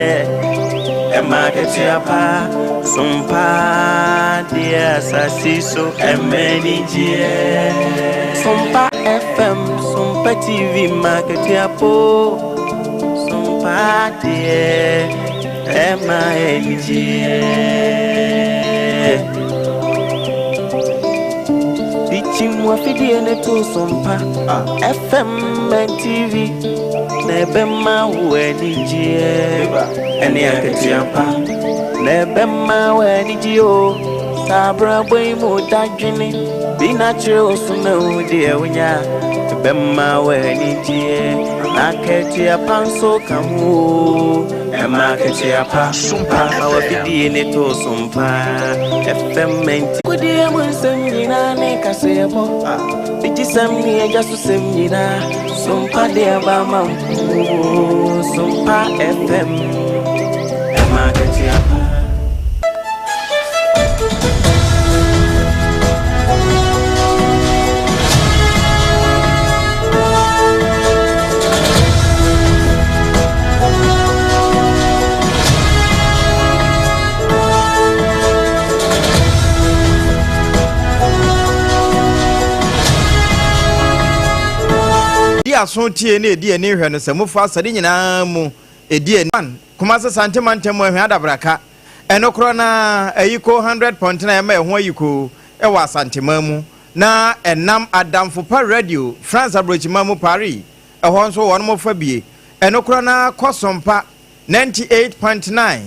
Ɛma akatua pa, sompa deɛ asase so ɛma anigyeɛ. Sompa FM, Sompa TV ma akatua po, sompa deɛ ɛma anigyeɛ. Dikyim wafidie ne to Sompa FM and TV na ɛbɛma wo anigyeɛ. Ɛne akatua pa na ɛbɛma wo anigyeɛ o. Saa abrabɔ yi mu dadwene bi na kyerɛ wo so na wo deɛ wonya ɛbɛma wo anigyeɛ. Na akatua pa nso ka ho o. Ɛma akatua pa pa wafidie ne to Sompa FM and Kodie mu nsɛm nyinaa ne kaseɛbɔ. Bigyesɛm ne agya so sɛm nyinaa. Sompa deɛ ba ma mpo. Sompa FM. Ɛma akatua pa. Di aso tie na edi ani hwɛ no sɛ mofa asade nyinaa mu edi ani. 1, Kumase Sante mantam mu Ahwea Adabraka. Ɛno korɔ no ara, Ayiko 100.9 ɛma ɛho ayiko wɔ Asanteman mu, na ɛnam Adamfo Pa Radio, France aburokyiman mu Paris, ɛhɔ nso wɔnom fa bie. Ɛno korɔ no ara kɔ Sompa 98.9,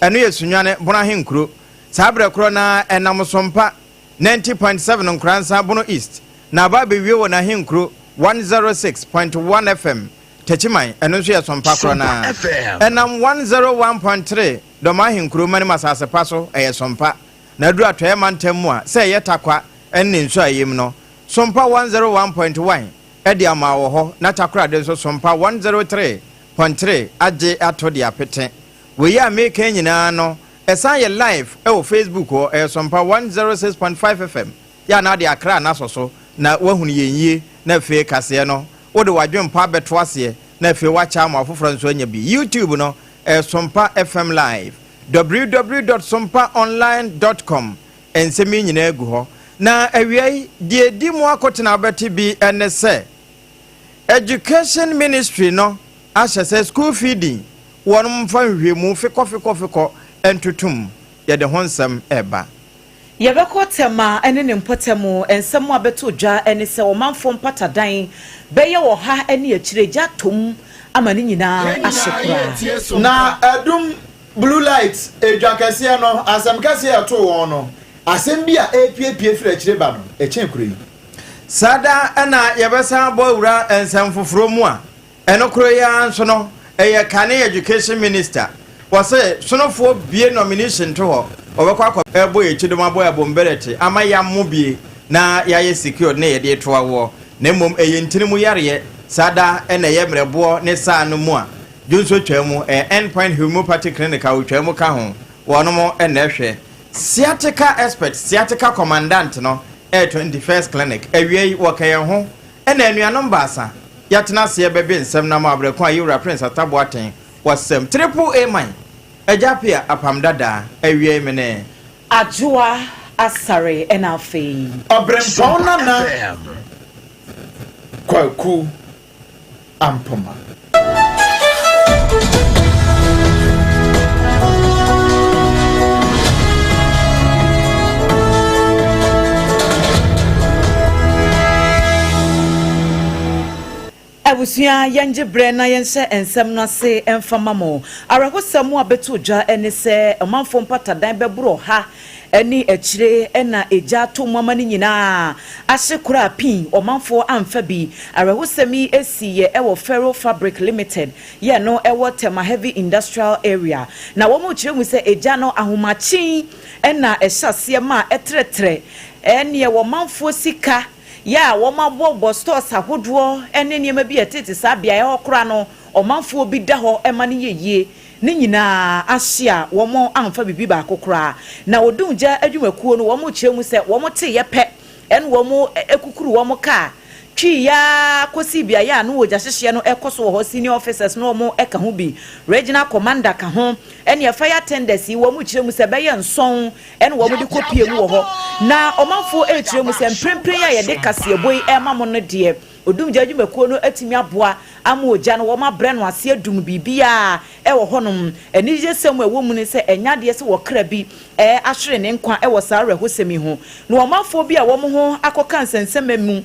ɛno yɛ Sunyani, Bono Ahenkuro. Saa berɛ korɔ no ara ɛnam Sompa 90.7 Nkoransa, Bono East, na aba abɛwie wɔ n'ahenkuro 106.1 FM, Techiman, ɛno nso yɛ Sompa korɔ no ara. Ɛnam 101.3 Dɔm ahenkuro Manim asase pa so, ɛyɛ Sompa. Na aduru Atɔeɛ mantam mu a, sɛ ɛyɛ Tarkwa ne ne nsuaeɛm no, Sompa 101.1 de ama wɔ hɔ, na Takoradi nso Sompa 103.3 agye ato de apete. Wei a meka yi nyinaa no, ɛsan yɛ live wɔ Facebook hɔ, ɛyɛ Sompa 106.5 FM. Yɛ a na ade akra no asɔ so na woahunu yɛn yie, na afei kaseɛ no, wode w'adwempa abɛto aseɛ, na afei woakyɛ ama afoforɔ nso anya bi. YouTube no, ɛyɛ Sompa FM Live. www dot sompaonline dot com Nsɛm yi nyinaa gu hɔ. Na awiei, deɛ ɛdi mu akotena a wobɛte bi ne sɛ, Education Ministry no ahyɛ sɛ school feeding wɔn mfa nhwehwɛmu fekɔfekɔfekɔ ntotom. Yɛde ho nsɛm reba. Yɛbɛkɔ Tema ne ne mpɔtam. Nsɛm a bɛtoo dwa ne sɛ ɔmanfoɔ mpatadan bɛyɛ ɔha ne akyire gya atom ama ne nyinaa ahye koraa. Na adum Blue light, edwa kɛseɛ no, asɛm kɛseɛ a ɛtoo wɔn no, asɛm bi a ɛrepiepie firi akyire ba no, ɛkyɛn kuro yi. Saa da na yɛbɛsan abɔ awura nsɛm foforɔ mu a, ɛno koro yi ara nso no, ɛyɛ kane Education Minister. Wɔse Sonofoɔ bue nomination to hɔ, wɔbɛkɔ akɔ bɔ yɛn kyidom abɔ yɛn abombɛrɛte ama yɛamo bie na yɛayɛ secured ne yɛde reto awoɔ, na mmom ɛyɛ ntini mu yareɛ. Saa da na ɛyɛ mmerɛboɔ ne saa no mu a, Dwonsɔ twaa mu, ɛyɛ End Point Homeopathy Clinic a otwaa mu ka ho, wɔnom na ɛhwɛ. Sciatica Expert, Sciatica Commandant no ɛyɛ 21st Clinic. Awia yi, wɔka yɛn ho ɛna anuanom baasa yɛatena aseɛ bɛbe nsɛm no ama abrɛ ko a Yewura Prince Atta Boateng wasɛm. Triple A man, Agya Appiah Apam Dadaa, awia yi me ne. Adwoa Asare ɛna afei. Ɔbrempɔn Nana Kwaku Ampoma. Abusua, yɛngye berɛ na yɛnhyɛ nsɛm no ase mfa ma mo. Awerɛhosɛm a bɛtoo dwa ne sɛ ɔmanfoɔ mpatadan bɛboro ɔha ne akyire na egya atɔ mu ama no nyinaa ahye koraa pii ɔmanfoɔ amfa bi. Awerɛhosɛm yi siiɛ wɔ Ferro Fabric Limited yɛ no wɔ Tema Heavy Industrial Area. Na wɔrekyerɛ mu sɛ egya no ahomakye na ɛhyɛ aseɛ maa ɛtrɛtrɛ neɛ wɔmanfoɔ sika yɛ a wɔabobɔ stores ahodoɔ ne nneɛma bi a ɛtete saa beaeɛ hɔ koraa no ɔmanfoɔ bi da hɔ ma no yɛ yie. Ne nyinaa ahye a wɔamfa biribi baako koraa. Na Odumgya adwumakuo no wɔkyerɛ mu sɛ wɔteeɛ pɛ ɛna wɔkukuru wɔn kaa. Twii ara kɔsii beaeɛ a na ogya hyehyeɛ no rekɔ so wɔ hɔ, senior officers no wɔn ka ho bi, regional commander ka ho, ɛneɛ fire tenders yi wɔn rekyerɛ mu sɛ bɛyɛ nson ɛna wɔn de kɔ pie mu wɔ hɔ. Na ɔmanfoɔ rekyerɛ mu sɛ mprempren a yɛde kaseɛbɔ yi rema mo no deɛ, odumgya adwumakuo no atumi aboa ama ogya no wɔn abrɛ no ase adum biribiara wɔ hɔnom. Anigyesɛm a ɛwɔ mu ne sɛ ɛnyɛ adeɛ sɛ wɔkra bi ahwere ne nkwa wɔ saa awerɛhosɛm yi ho. Na ɔmanfoɔ bi a wɔn ho akɔka nsɛnsɛmma mu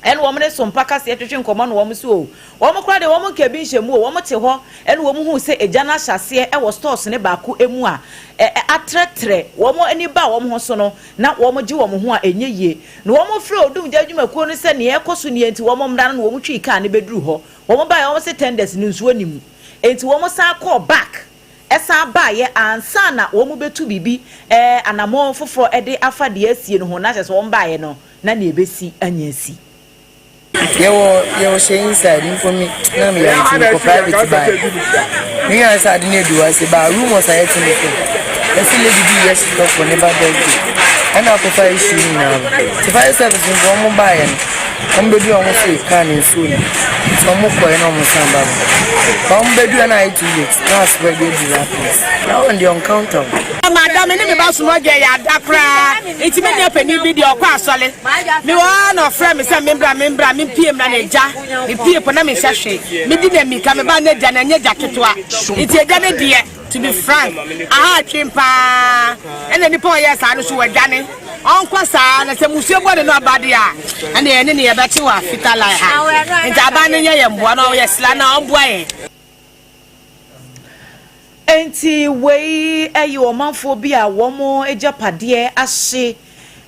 ne wɔn ne so mpa kaseɛ twetwe nkɔmmɔ na wɔn so o, wɔn koraa deɛ wɔn nka bi nhyɛ mu o, wɔn te hɔ na wɔn huu sɛ egya no ahyɛ aseɛ wɔ stores no baako mu a atrɛtrɛ wɔn ani baa wɔn ho so no na wɔn gye wɔn ho a ɛnyɛ yie. Na wɔn frɛɛ odumgya adwumakuo no sɛ nea ɛrekɔ so nie nti wɔn mmra no na wɔn twii kaa no bɛduru hɔ. Wɔn baeɛ wɔn se tenders no nsuo nni mu nti wɔn san kɔɔ back san baeɛ ansa na wɔn bɛtu biribi ɛɛ anamɔn foforɔ de afa deɛ asie no ho na kyerɛ sɛ wɔn baeɛ no na nea ɛbɛsi anya asi. Yɛwɔ yɛwɔ hyɛ inside mpo me na me yare nti mekɔ private bae. Me nua sɛ ade no adu hɔ ase ba rumors a yɛte ne sɛ yɛse lady bi yɛ shitɔ for ne ba birthday ɛna akɔfa issue no nyinaa ba. Nti fire service mpo wɔn baeɛ no wɔn bɛduru a wɔn se car no nsuo ni nti wɔn kɔɛ na wɔn san ba ba. Ba wɔn bɛduru a na ayɛ too late na aspread adu that place. That one deɛ uncountable. Mada me ne me ba soma dwɛ yɛ ada koraa nti me nua panin bi deɛ ɔkɔ asɔre mewɔ hɔ na ɔfrɛ me sɛ membra membra mempie mmra na agya mepie po na menhyɛ hwee medi na mmirika meba na agya na ɛnyɛ gya ketewa nti agya no deɛ to be frank aha atwen paa ɛna nipa ɔyɛ saa no so wadwane ɔnkɔ saa na sɛ musuo bɔ ne no aba deɛ a ɛne ɛne ne yɛbɛkye wɔ afita line ha nti aban no nyɛ yɛn mboa na ɔyɛ sla na ɔmboa yɛn. Enti wei yɛ ɔmanfoɔ bi a wɔn agyapadeɛ ahye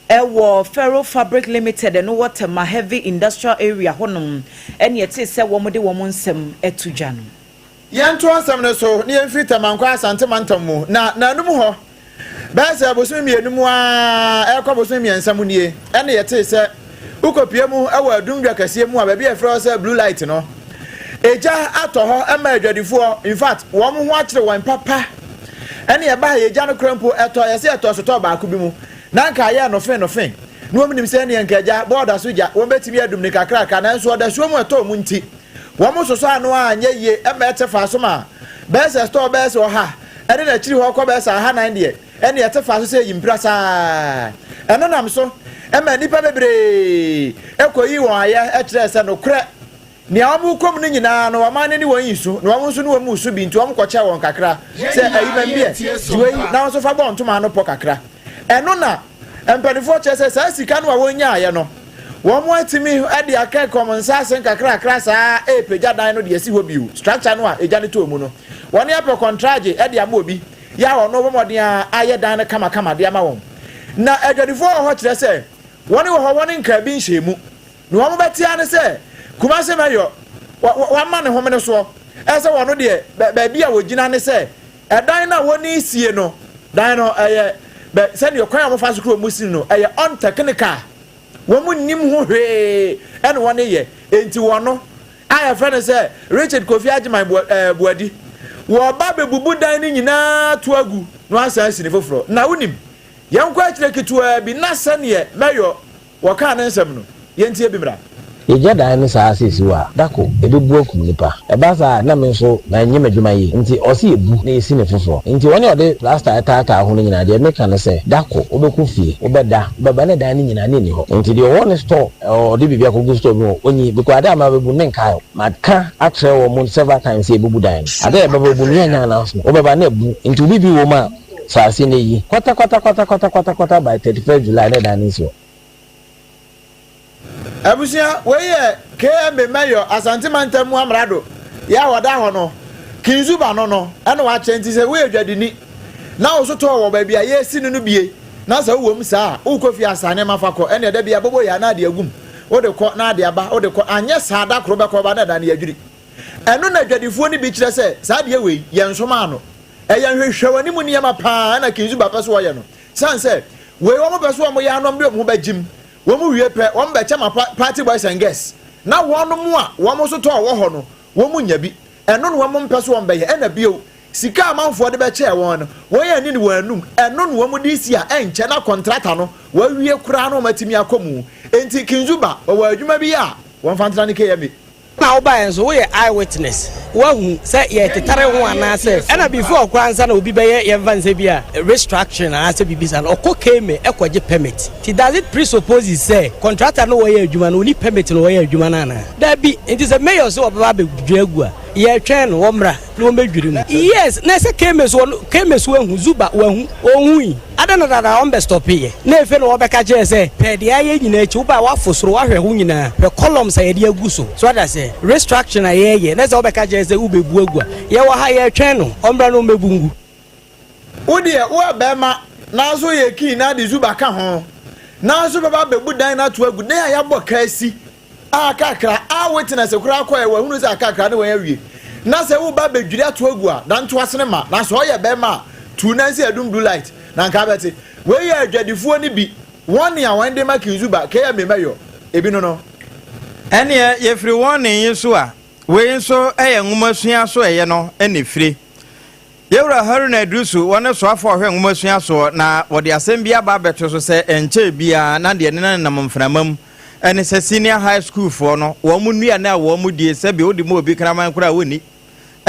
wɔ Ferro Fabric Limited ɛno wɔ Tema Heavy Industrial Area hɔnom ɛne ɛtee sɛ wɔde wɔn nsɛm to dwa no. Yɛntoa nsɛm no so na yɛmfiri Tema nkɔ Asante mantam mu, na nanom hɔ Bɛyɛ sɛ bosome mmienu mu ara ɛrekɔ bosome mmiɛnsa mu nie ɛna yɛtee sɛ wokɔpue mu wɔ adum dwa kɛseɛ mu a baabi a yɛfrɛ hɔ sɛ blue light no, egya atɔ hɔ ma adwadifoɔ, in fact wɔn ho akyere wɔn papa. Ɛne ɛba ha yɛ gya no kora mpo ɛtɔ yɛsɛ ɛtɔ sotɔɔ baako bi mu na nka ayɛ nofe nofe na wɔn nim sɛ ɛneɛ nka agya bɔɔda so gya wɔn bɛtumi adum ne kakrakra nanso ɔdasuo mu ɛtɔɔ mu nti wɔn sosɔ ano a anyɛ yie ɛma ɛte faa so ma bɛyɛ sɛ store bɛyɛ sɛ ɔha ɛne n'akyiri hɔ kɔ bɛyɛ sɛ ahanan deɛ, ɛnna ɛte faa so sɛ eyi mpira saa. Ɛno nam so ma nnipa bebree kɔyii wɔn ayɛ kyerɛɛ sɛ nokorɛ, nea wɔrekɔ mu no nyinaa no, ɔman no ne wɔn resu, na wɔn nso ne wɔn resu bi, nti wɔkɔkyɛɛ wɔn kakra sɛ, Ayi ma mbiɛ, gye wei na wo nso fa bɔ ntoma ano pɔ kakra. Ɛno na mpanimfoɔ kyerɛ sɛ saa sika no a wɔnyaeɛ no, wɔatumi de aka wɔn nsa ase nkakrakra saa repagya dan no de asi hɔ bio, structure no a egya no tɔɔ mu no. Wɔne apɛ kɔntragye de ama obi yɛ a ɔno bɔ mmɔden ara ayɛ dan no kamakama de ama wɔn. Na adwadifoɔ wɔ hɔ kyerɛ sɛ wɔn wɔ hɔ wɔn nkaa bi nhyɛɛ mu. Nea wɔbɛte ara ne sɛ Kumasi Mayor wama ne homene soɔ sɛ wɔn deɛ baabi a wɔgyina ne sɛ Ɛdan no a wɔn sie no, dan no ɛyɛ bɛ sɛdeɛ kwan a wɔfa so kura wɔn si no ɛyɛ untechnical. Wɔn nnim ho hwee ɛna wɔn yɛ. Enti wɔn no a yɛfrɛ no sɛ Richard Kofi Agyeman ɛɛ Boadi, wɔba bɛbubu dan no nyinaa to agu na wɔasan asi no foforɔ. Na wonim, yɛnkɔ akyire ketewaa bi na sɛdeɛ mɛyɔ Wɔkaa ne nsɛm no, yɛntie bi mmra. Yɛgya dan no saa seesei a, da ko ɛbɛbu akum nnipa. Ɛba saa a, na me nso manyɛ m'adwuma yie. Nti ɔwɔ sɛ yɛbu na yɛsi no foforɔ. Nti wɔn a wɔde plasta taataa ho no nyinaa, deɛ meka ne sɛ, da ko wobɛkɔ fie, wobɛda, wobɛba na dan no nyinaa na ɛnni hɔ. Nti deɛ ɔwɔ ne store, ɔde biribi akɔgu store bi mu, ɔnyi, because adeɛ a mabɛbu no menkae o. Maka akyerɛ wɔn several times sɛ yɛbɛbu dan no. Adeɛ a yɛbɛba bɛbu no, yɛnyɛ announcement. Wobɛba na abu. Nti wo biribi wɔ mu a, Saase no yi kwatakwatakwatakwatakwata by 31st July na ɛdan no nsi hɔ. Abusua, wei yɛ KMA Mayor Asante Mantam mu amrado yɛ a ɔda hɔ no, Kinzuba no no ɛna wakyɛ nti sɛ woyɛ dwadini na wo so tɔɔ wɔ baabi a yɛresi no no bie na sɛ wowɔ mu saa a wokɔ fie asa nneɛma fa kɔ ɛne ɛda bi abobo yɛ a na ade agum wode kɔ na ade aba wode kɔ anyɛ saa da koro bɛkɔ ba na ɛda no yɛadwiri ɛno na adwadifoɔ no bi kyerɛ sɛ saa deɛ wei yɛnsomaa no Ɛyɛ nhwehwɛw'anim nneɛma paa na Kinzuba pɛ sɛ ɔyɛ no. Sane sɛ wei wɔn pɛ sɛ wɔn yɛ anom de wɔn ho bɛgyim, wɔn wie pɛ wɔn bɛkyɛ ma party boys and girls na wɔn a wɔn nso tɔɔ wɔ hɔ no wɔn nya bi. Ɛno na wɔn mpɛ sɛ wɔn bɛyɛ. Ɛna bio, Sika a amanfoɔ de bɛkyɛɛ wɔn no, wɔn anni no wɔn anum. Ɛno na wɔde resi a ɛnkyɛ na kɔntrata no wɔawie koraa na wɔatumi akɔ mu. Enti Kinzuba, wɔwɔ adwuma bi yɛ a wɔmfa ntena ne KMA. Na wobaeɛ nso woyɛ eye witness, woahu sɛ yɛtetare ho anaasɛ ɛna before koraa ansa na obi bɛyɛ yɛmfa no sɛ bi a restructuring anaasɛ biribi saa no ɔkɔ KMA ɛkɔgye permit. Nti does it presupposes sɛ contractor no wɔyɛ adwuma no ɔni permit na ɔyɛ adwuma no anaa? Dabi, nti sɛ mayor sɛ ɔbɛba abɛdwiri agu a yɛtwɛn no wɔmmra na wɔmmɛdwiri mu. Yes, na ɛsɛ KMA so ɔno KMA so ahu, Zuba wahu, ɔnhui. Adɛn na dada ɔmbɛ stɔpe yɛ na efe na wɔbɛka kyerɛ sɛ pɛ deɛ ayɛ nyinaa akyi wobae woafo soro woahwɛ ho nyinaa hwɛ columns a yɛde agu so so wate aseɛ restructuring a yɛyɛ na sɛ wobɛka kyerɛ sɛ wobɛbu agu a yɛwɔ ha yɛtwɛn no ɔmmra na ɔmmɛbu ngu. Wo deɛ woyɛ bɛɛma nanso woyɛ kii na de zuba ka ho nanso bɛba abɛbu dan no ato agu dan a yɛabɔ ka asi a kakra a witness koraa kɔɛ wahunu sɛ akakra ne wɔn awie na sɛ woba bɛdwiri ato agu a na ntoa sene ma na sɛ ɔyɛ bɛrima a tu nan sɛ adum blue light na nka bɛte wei yɛ adwadifoɔ no bi wɔn nea wɔn de ma kinzuba kɛyɛ mmɛmɛyɔ ebi no no. Ɛneɛ yɛfiri wɔn ne yi so a, wei nso yɛ nwomasua so ɛyɛ no na ɛfire. Yɛwura Haruna Iddrisu, wɔne soafoɔ a ɔhwɛ nwomasua soɔ, na wɔde asɛm bi aba abɛto so sɛ ɛnkyɛɛ biara na deɛ nenanenam mframa mu ne sɛ senior high school foɔ no wɔn nnuane a wɔn die sɛbi wode ma obi kraman koraa a wɔnni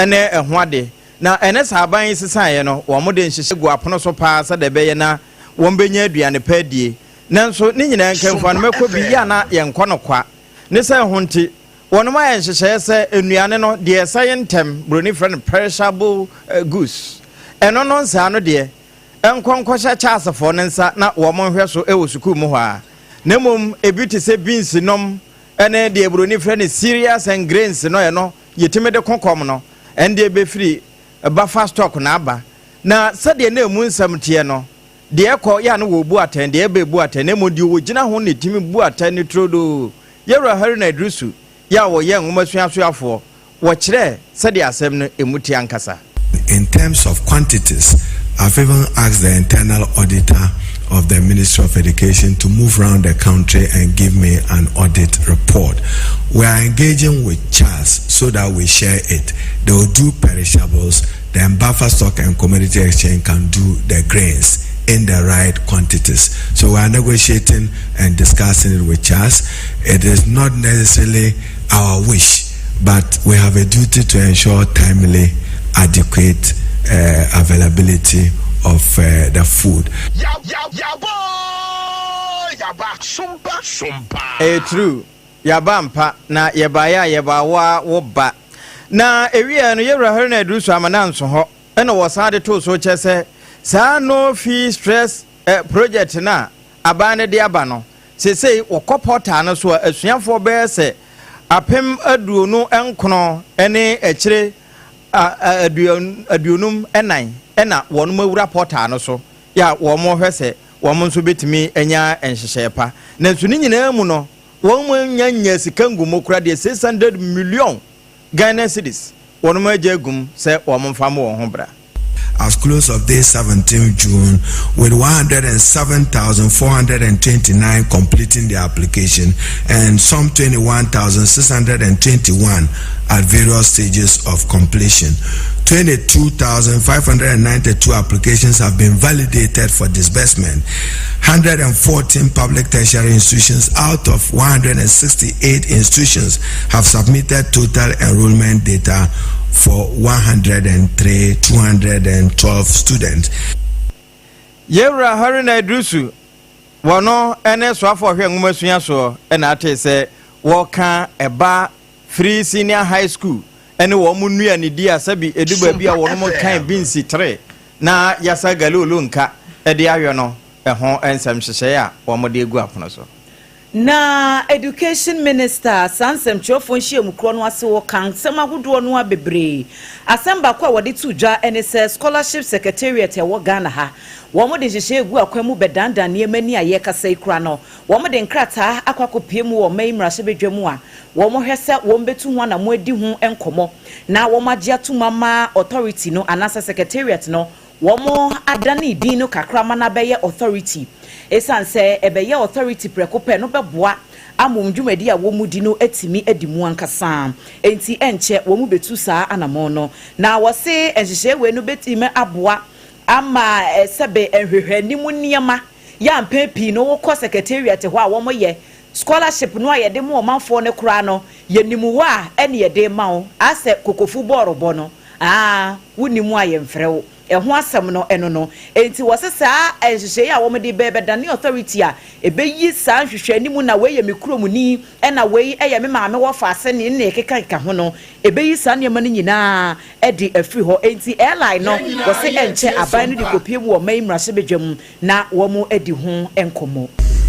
ne ɛho ade. Na ɛne saa aban yi sesaeɛ no wɔn de nhyehyɛ gu apono so paa sɛdeɛ ɛbɛyɛ na wɔn bɛnya aduane pa adie. Nanso ne nyinaa nkamfua no mɛkɔ bi yɛ a na yɛnkɔ no kwa. Ne sɛ ɛho nti Wɔnom ayɛ nhyehyɛeɛ sɛ nnuane no, deɛ ɛsɛe ntɛm, buroni frɛ no perishable goods, ɛno no nsaa no deɛ, ɛnkɔ nkɔhyɛ Charlesfoɔ no nsa na wɔn nhwɛ so wɔ sukuu mu hɔ ara. Na mmom ebi te sɛ beans nom ne deɛ buroni frɛ no cereals and grains no, ɛno yɛtumi de ko kɔm no, ɛndeɛ bɛfiri buffer stock na aba. Na sɛdeɛ na ɛmu nsɛm teɛ no, Deɛ ɛkɔ yɛ a na wɔrebu atɛn, deɛ ɛba ɛbu atɛn, na mmom deɛ wɔgyina ho na ɛtumi bu atɛn no turodoo. Yɛwura Haruna Iddrisu yɛ a ɔyɛ nwomasua soafoɔ, wɔkyerɛɛ sɛdeɛ asɛm no ɛmu teɛ ankasa. In terms of quantities, I've even asked the internal auditor of the Ministry of Education to move round the country and give me an audit report. We are engaging with Charles so that we share it. They will do perishables, then buffer stock and commodity exchange can do the grains in the right quantities. So we are negotiating and discussing it with Charles. It is not necessarily our wish, but we have a duty to ensure timely, adequate uh, availability of uh, the food. Ɛyɛ true yaba ampa na yɛbaeɛ a yɛbaa wo ara wo ba. Na ɛwieɛ no yɛwura Haruna Iddrisu Amana nso hɔ ɛna wɔsan de too so kyɛ sɛ saa no fee stress eh, project no a aban no de aba no seesei wɔkɔ portal no so a asuafoɔ bɛyɛ sɛ 29,000 ne akyire 54 na wɔn awura portal no so yɛ a wɔhwɛ sɛ wɔn nso bɛtumi anya nhyehyɛeɛ pa. Nanso ne nyinaa mu no, wɔn anya nya sika ngu mu koraa deɛ 600 million Ghana cedis wɔn agya agum sɛ wɔn mfa mo wɔn ho bra. As close of day 17 June, with 107,429 completing their application and some 21,621 at various stages of completion. 22,592 applications have been validated for disbursement. 114 public tertiary institutions out of 168 institutions have submitted total enrollment data for 103 212 students. Yɛwura Haruna Iddrisu, wɔno ne soafoɔ ɔhwɛ nwomasua soɔ na atee sɛ wɔka ɛba firi senior high school ne wɔn nnuanedi a sɛbi ɛdu baabi a wɔn kan binsi tere na yasa galolo nka de ayɔ no ho nsɛm nhyehyɛeɛ a wɔn de agu apono so. Na Education Minister saa nsɛmtwerɛfoɔ nhyiamu korɔ no ase wɔ ka nsɛm ahodoɔ no ara bebree. Asɛm baako a wɔde too dwa ne sɛ Scholarship Secretariat a ɛwɔ Ghana ha, wɔn de nhyehyɛeɛ regu akwan mu bɛdandan nneɛma ani a yɛrekasa yi koraa no, wɔn de nkrataa akɔ akɔpue mu wɔ ɔman yi mmarahyɛbadwa mu a wɔhwɛ sɛ wɔn bɛtu ho anamɔ adi ho nkɔmmɔ na wɔn agye atom ama Authority no anaasɛ Secretariat no Wɔadane din no kakra ma no abɛyɛ Authority. Esiane sɛ ɛbɛyɛ Authority prɛko pɛ no bɛboa Ama wɔn dwumadi a wɔdi no atumi adi mu ankasa. Enti ɛnkyɛ wɔn bɛtu saa anammɔn no. Na wɔse nhyehyɛe wei no bɛtumi aboa ama sɛbe nhwehwɛanim nneɛma yɛ a mpɛn pii no wokɔ secretariat hɔ a wɔyɛ scholarship no a yɛde ma ɔmanfoɔ no koraa no, yɛnim wo a ɛne yɛde rema wo, asɛ kokofu bɔɔlobɔ no, aa wonni mu a yɛmfrɛ wo. Ɛho asɛm no ɛno no. Enti wɔse saa nhyehyɛe a wɔde reba yi bɛdane authority a ɛbɛyi saa nhwehwɛanim na wei yɛ me kuromni ɛna wei yɛ me maame wɔfaase ne nea ɛkekakeka ho no, ɛbɛyi saa nneɛma no nyinaa de afiri hɔ. Enti airline no wɔse ɛnkyɛ aban no de kɔpue mu wɔ ɔman yi mmarahyɛbadwam na wɔadi ho nkɔmmɔ.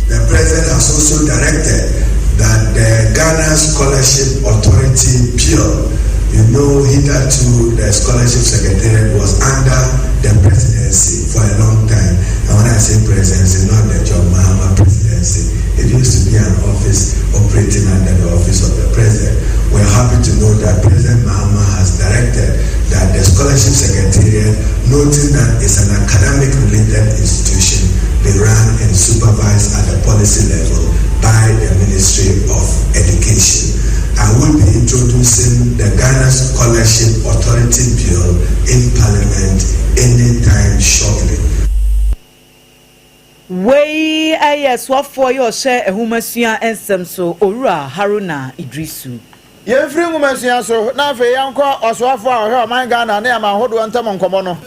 The president has also directed that the Ghana Scholarship Authority Bill, you know, hitherto the Scholarship Secretariat was under the presidency for a long time. And when I say presidency, not the John Mahama presidency. It used to be an office operating under the office of the president. We're happy to know that President Mahama has directed that the Scholarship Secretariat, noting that it's an academic related institution, be run and supervised at the policy level by the Ministry of Education. I will be introducing the Ghana Scholarship Authority Bill in Parliament anytime shortly. Wei yɛ soafoɔ yi ɔhyɛ nhomasua nsɛm so, Owura Haruna Iddrisu. Yɛmfiri nwomasua so na afei yɛnkɔ ɔsoafoɔ a ɔhwɛ ɔman Ghana ne aman hodoɔ ntam nkɔmmɔ no.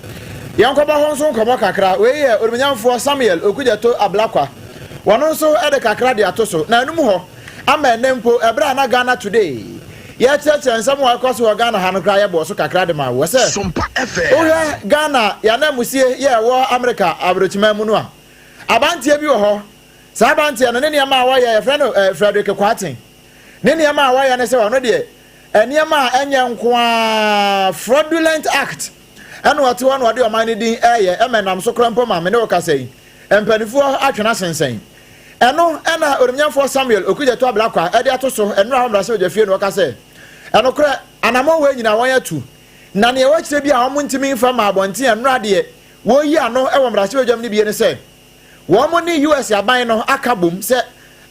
Yɛnkɔbɔ ho nso nkɔmmɔ kakra. Wei yɛ Onimuonyamfoɔ Samuel Okudzeto Ablakwa. Wɔno nso de kakra de ato so. Na ɛno mu hɔ ama ɛnnɛ mpo, ɛberɛ a na Ghana Today yɛrekyerɛkyerɛ nsɛm a ɛkɔ so wɔ Ghana ha no koraa yɛbɔɔ so kakra de maa wo sɛ wohwɛ Ghana yɛananmusie yɛ ɛwɔ Amerika aborɔkyiman mu no a, abanteɛ bi wɔ hɔ. Saa abanteɛ no ne nneɛma a wɔyɛ yɛfrɛ no eh, Frederick Kwarteng. Ne nneɛma a wɔyɛ ne sɛ ɔno deɛ nneɛma a ɛnyɛ nko ara fraudulent act ɛna ɔte hɔ na ɔde ɔman no din ɛyɛ ɛma ɛnam so koraa mpo ma me ne wo kasa yi mpanimfoɔ atwe no asensɛn. Ɛno ɛna Onimnyamfoɔ Samuel Okudzeto Ablakwa ɛde ato so nnora hɔ mmarahyɛbadwafie na ɔka sɛ ɛnokorɛ anamɔn wei nyinaa wɔn atu na nea ɛwɔ akyire bi a wɔn ntumi mfa ma abɔnten ɛnora deɛ wɔyi ano wɔ mmarahyɛbadwam no bie ne sɛ wɔn ne US aban no aka bom sɛ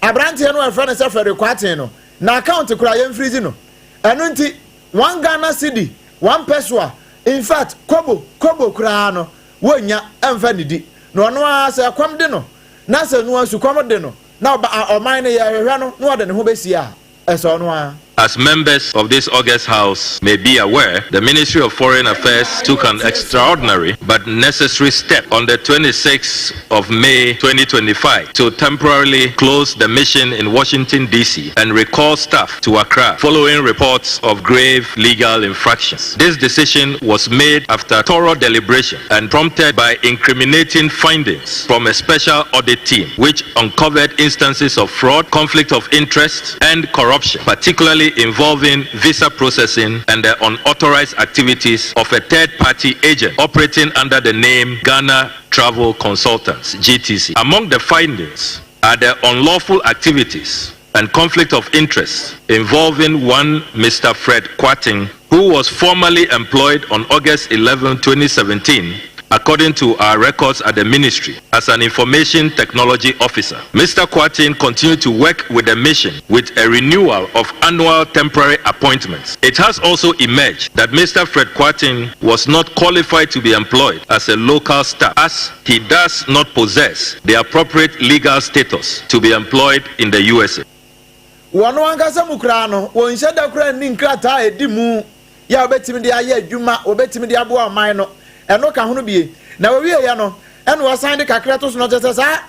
aberanteɛ no a wɔfrɛ no sɛ Frederick Kwarteng no na account koraa yɛmfirizi no ɛno nti one Ghana cedi one pesewa in fact kobo kobo koraa no wɔnnya mfa nnidi na ɔno ara sɛ ɛkɔm de no na sɛ noa sukɔm de no na ɔba a ɔman no yɛhwehwɛ no na ɔde ne ho bɛsie a ɛsɛ ɔno ara. As members of this August House may be aware, the Ministry of Foreign Affairs took an extraordinary but necessary step on the 26th of May 2025 to temporarily close the mission in Washington, D.C. and recall staff to Accra following reports of grave legal infractions. This decision was made after thorough deliberation and prompted by incriminating findings from a special audit team, which uncovered instances of fraud, conflict of interest, and corruption, particularly involving visa processing and the unauthorized activities of a third-party agent operating under the name Ghana Travel Consultants, GTC. Among the findings are the unlawful activities and conflict of interest involving one Mr. Fred Kwarteng, who was formerly employed on August 11, 2017, according to our records at the ministry, as an information technology officer. Mr. Kwarteng continued to work with the mission with a renewal of annual temporary appointments. It has also emerged that Mr. Fred Kwarteng was not qualified to be employed as a local staff, as he does not possess the appropriate legal status to be employed in the USA. Wɔn ankasa mu koraa no, wɔnhyɛ da koraa nni nkrataa a ɛdi mu yɛ a wɔbɛtumi de ayɛ adwuma, wɔbɛtumi de aboa ɔman no. Ɛno ka ho no bie. Na wɔwieeɛ no, ɛna wɔsan de kakra to so no, kyerɛ sɛ saa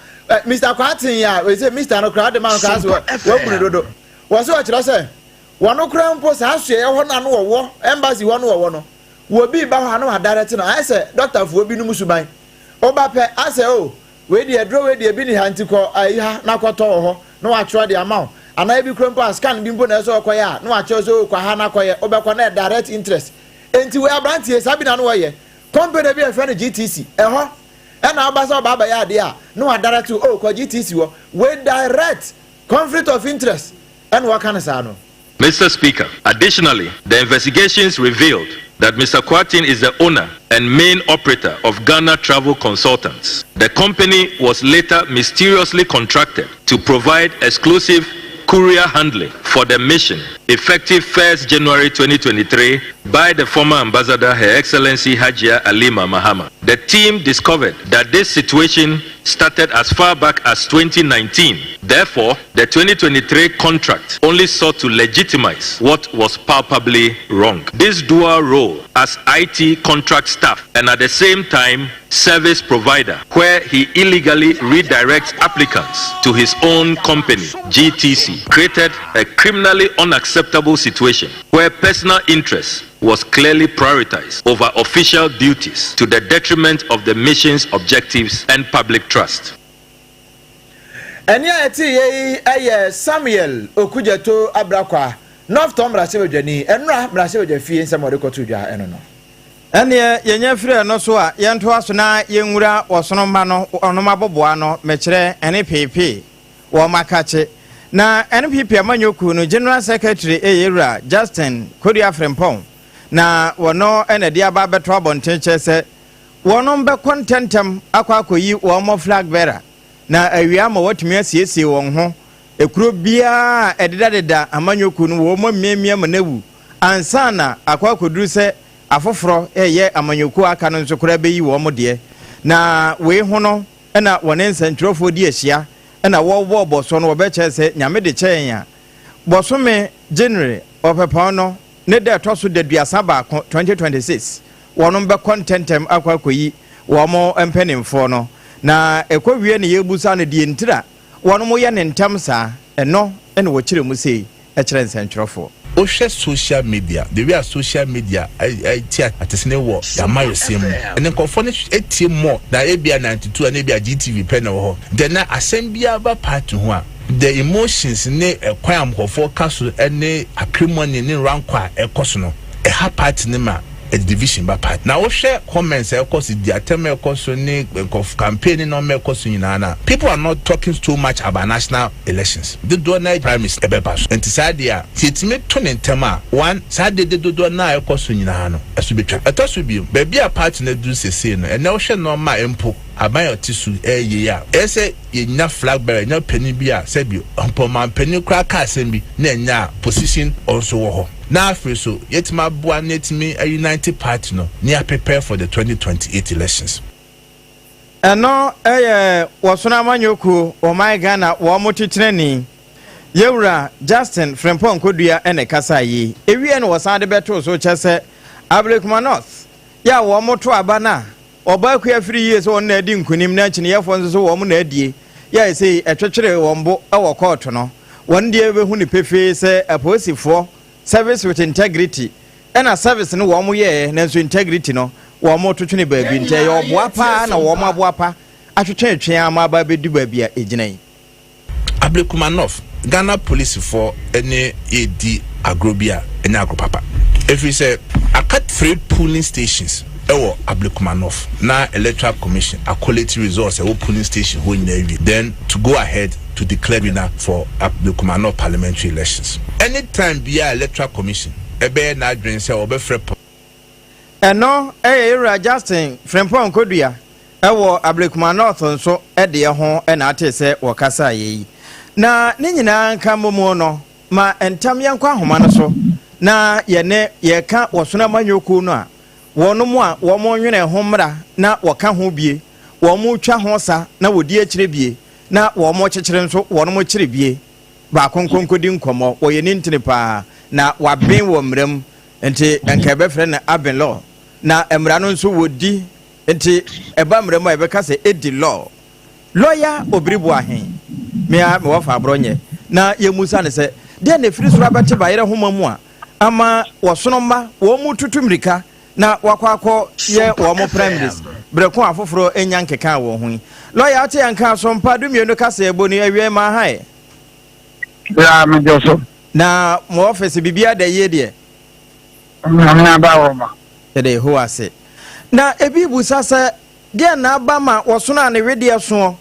Mr. Kwarteng a wɔsɛ Mr. no koraa de ma no koraa sɛ wɔabu no dodo. Wɔ sɛ ɔkyerɛ sɛ wɔn koraa mpo saa soɛeɛ hɔ no a no wɔwɔ, embassy hɔ no wɔwɔ no, wɔbi ba hɔ a na wɔadarɛte no, ayɛ sɛ dɔktafoɔ binom suban. Woba pɛ, asɛ o, Wei deɛ aduro wei deɛ ebi ni ha nti kɔ ayi ha na kɔtɔ wɔ hɔ na wɔatwerɛ de ama wo anaa ebi kura mpo a scan bi mpo na ɛsɛ ɔkɔyɛ a na wɔakyerɛ sɛ o kɔ ha na kɔyɛ wobɛkɔ na direct interest enti wei aberanteɛ saa bi na no wɔyɛ company bi a yɛfrɛ no GTC ɛhɔ ɛna woba sɛ ɔba abɛyɛ adeɛ a na wɔadirect wo o kɔ GTC hɔ wei direct conflict of interest ɛna wɔka no saa no. Mr. Speaker, additionally, the investigations revealed that Mr. Kwarteng is the owner and main operator of Ghana Travel Consultants. The company was later mysteriously contracted to provide exclusive courier handling for the mission, effective 1st January 2023 by the former ambassador, Her Excellency Hajia Alima Mahama. The team discovered that this situation started as far back as 2019. Therefore, the 2023 contract only sought to legitimize what was palpably wrong. This dual role as IT contract staff and at the same time service provider, where he illegally redirects applicants to his own company, GTC, created a criminally unacceptable situation where personal interest was clearly prioritized over official duties to the detriment of the mission's objectives and public trust. Ɛnne a yɛteeɛ yi yɛ Samuel Okudzeto Ablakwa, North Tɔn mmarahyɛbadwani, nnora mmarahyɛbadwafie nsɛm a ɔde kɔtoo dwa ɛno no. Ɛnneɛ yɛnya firi ɛno so a, yɛntoa so na yɛnwura ɔsono mma no wɔnom aboboa no, mekyerɛ ɛne peepee, wɔn akakye. Na NPP amanyɔ kuo no General Secretary yɛ Yɛwura Justin Kodua Frimpong, na wɔno na ɛde aba abɛto abɔnten kyerɛ sɛ wɔnom bɛkɔ ntɛntɛm akɔ akɔyi wɔn flag bearer na awia ama wɔatumi asiesie wɔn ho. Ekuro biara a ɛdedadeda amanyɔ kuo no wɔn amiamia ma no awu ansa na akɔ akɔduru sɛ Afoforɔ reyɛ amanyɔkuo a aka no nso koraa bɛyi wɔn deɛ. Na wei ho no na wɔne nsɛntwerɛfoɔ di ahyia na wɔrebɔ bɔsoɔ no, wɔbɛkyerɛ sɛ Nyame de kyɛ yɛn a, bɔsome January, Ɔpɛpɔn no ne da ɛtɔ so daduasa baako, 2026, wɔnom bɛkɔ ntɛntɛm akɔ akɔyi wɔn mpaninfoɔ no. Na ɛkɔ wie na yɛrebusa no deɛ ntira wɔnom yɛ no ntɛm saa, ɛno na wɔkyerɛ mu sei kyerɛ nsɛntwerɛfoɔ. Wohwɛ social media, the way a social media ti atesene wɔ yɛn amayɔsɛm mu, ɛnɛ nkurɔfoɔ no tie more na ebia 92 anaa ebia GTV pɛ na ɛwɔ hɔ. Nti ɛnɛ asɛm biara ba party ho a, the emotions ne ɛkwan a nkurɔfoɔ ka so ne acrimony ne rancor a ɛkɔ so no, ɛha party no ma ɛde division ba party. Na wohwɛ comments a ɛkɔ so, di atɛm a ɛkɔ so ne nkurɔfo campaign ne nneɛma a ɛkɔ so nyinaa no a, people are not talking so much about national elections. Dodoɔ no ara primaries ɛbɛba so. Nti saa deɛ a, sɛ yɛtumi to no ntɛm a, one, saa dede dodoɔ no ara a ɛkɔ so nyinaa no, ɛso bɛtwa. Ɛtɔ so bio, baabi a party no aduru seesei no, ɛnnɛ wohwɛ nnoɔma a mpo aban a ɔte so reyɛ yi a, ɛyɛ sɛ yɛnya flag bearer, yɛnya panin bi a sɛbi mpo ɔmanpanin koraa ka asɛm bi na ɛnyɛ a, position nso wɔ hɔ. Na afei so, yɛatumi aboa na yɛatumi a unite party no na yɛ prepare for the 2028 elections. Ɛno yɛ Wɔsono Amanyɔ Kuo Ɔman Ghana wɔn titenani, Yɛwura Justin Frimpong Kodua na ɛkasaa yei. Ɛwieɛ no wɔsan de bɛtoo so kyɛ sɛ Ablekuma North yɛ a wɔn to aba no a Ɔbaa Akua firi yie sɛ wɔn na adi nkunim na akyiniyɛfoɔ nso so wɔn na adie yɛ a ɛsei ɛtwetwere wɔn bo wɔ kɔɔto no. Wɔn deɛ bɛhu no pefee sɛ apolisifoɔ service with integrity Ɛna service no wɔn yɛɛ nanso integrity no wɔn to twene baabi nti ɛyɛ ɔboa paa na wɔn aboa pa atwetwetwe ama aba abɛdu baabi a ɛgyina yi. Ablekuma North, Ghana polisifoɔ ne redi agorɔ bi a ɛnyɛ agorɔ papa ɛfiri sɛ aka three polling stations wɔ Ablekuma North na Electoral Commission a collate results a ɛwɔ polling station hɔ nyinaa awie then to go ahead to declare winner for Ablekuma North parliamentary elections. Anytime biara Electoral Commission ɛbɛyɛ n'adwene sɛ ɔbɛfrɛ pɔ. Ɛno yɛ Yɛwura Justin Frimpong Kodua wɔ Ablekuma North nso deɛ ho na atee sɛ wɔkasaeɛ yi. Na ne nyinaa nka mmom no, ma ntɛm yɛnkɔ ahoma no so na yɛne yɛka Wɔsono Amanyɔ Kuo no a wɔnom a wɔnwene ho mmara na wɔka ho bie, wɔtwa ho sa na wɔdi akyire bie, na wɔkyekyere nso wɔnom kyere bie. baako nko nkɔdi nkɔmmɔ. Wɔyɛ ne ntini paa, na waben wɔ mmara mu, nti nka yɛbɛfrɛ no Aben Law. Na mmara no nso wɔdi, nti ɛba mmara mu a yɛbɛka sɛ ɛdi law. Lɔya Obiri Boahen, me ara me wɔfa aborɔ nyɛ, na yɛmmusa no sɛ, deɛn na ɛfiri soro abɛte bayerɛ nhoma mu a ama wɔsono mma wɔn mu tutu mmirika na wɔakɔ akɔ yɛ wɔn primaries berɛ ko a afoforɔ nnya nkekaa wɔn ho yi. Lɔya wote yɛn nka so mpa dumienu kaseɛbɔ ni awiei ma ha ɛ. Ya mejɔ so. Na mo office biribiara da yie deɛ? Nyame ada wɔ ma. Yɛda Yehowa ase. Na ebi busa sɛ deɛn na aba ma wɔsono a ne wedeɛ soɔ?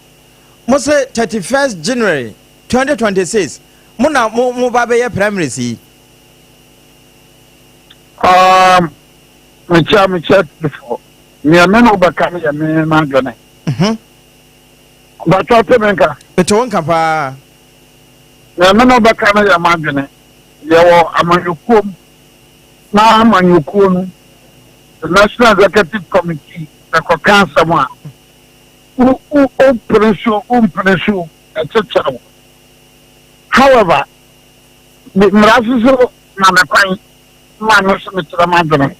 Mo se 31st January 2026 mo na mo mo ba bɛyɛ primaries yi. Um, mekyia mekyia tifoɔ. Nea me ne wobɛka no yɛ me m'adwene. Mhm. Bàtà te me nka. Mete wo nka paa. Nea me ne wo bɛka no yɛ m'adwene. Yɛwɔ amanyɔkuo mu, na amanyɔkuo no, the National Executive Committee bɛkɔka asɛm a, wo, wo, wopene so, wompene so, ɛkyekyere wo. However, me mmara so so ma me kwan ma me nso mekyerɛ m'adwene.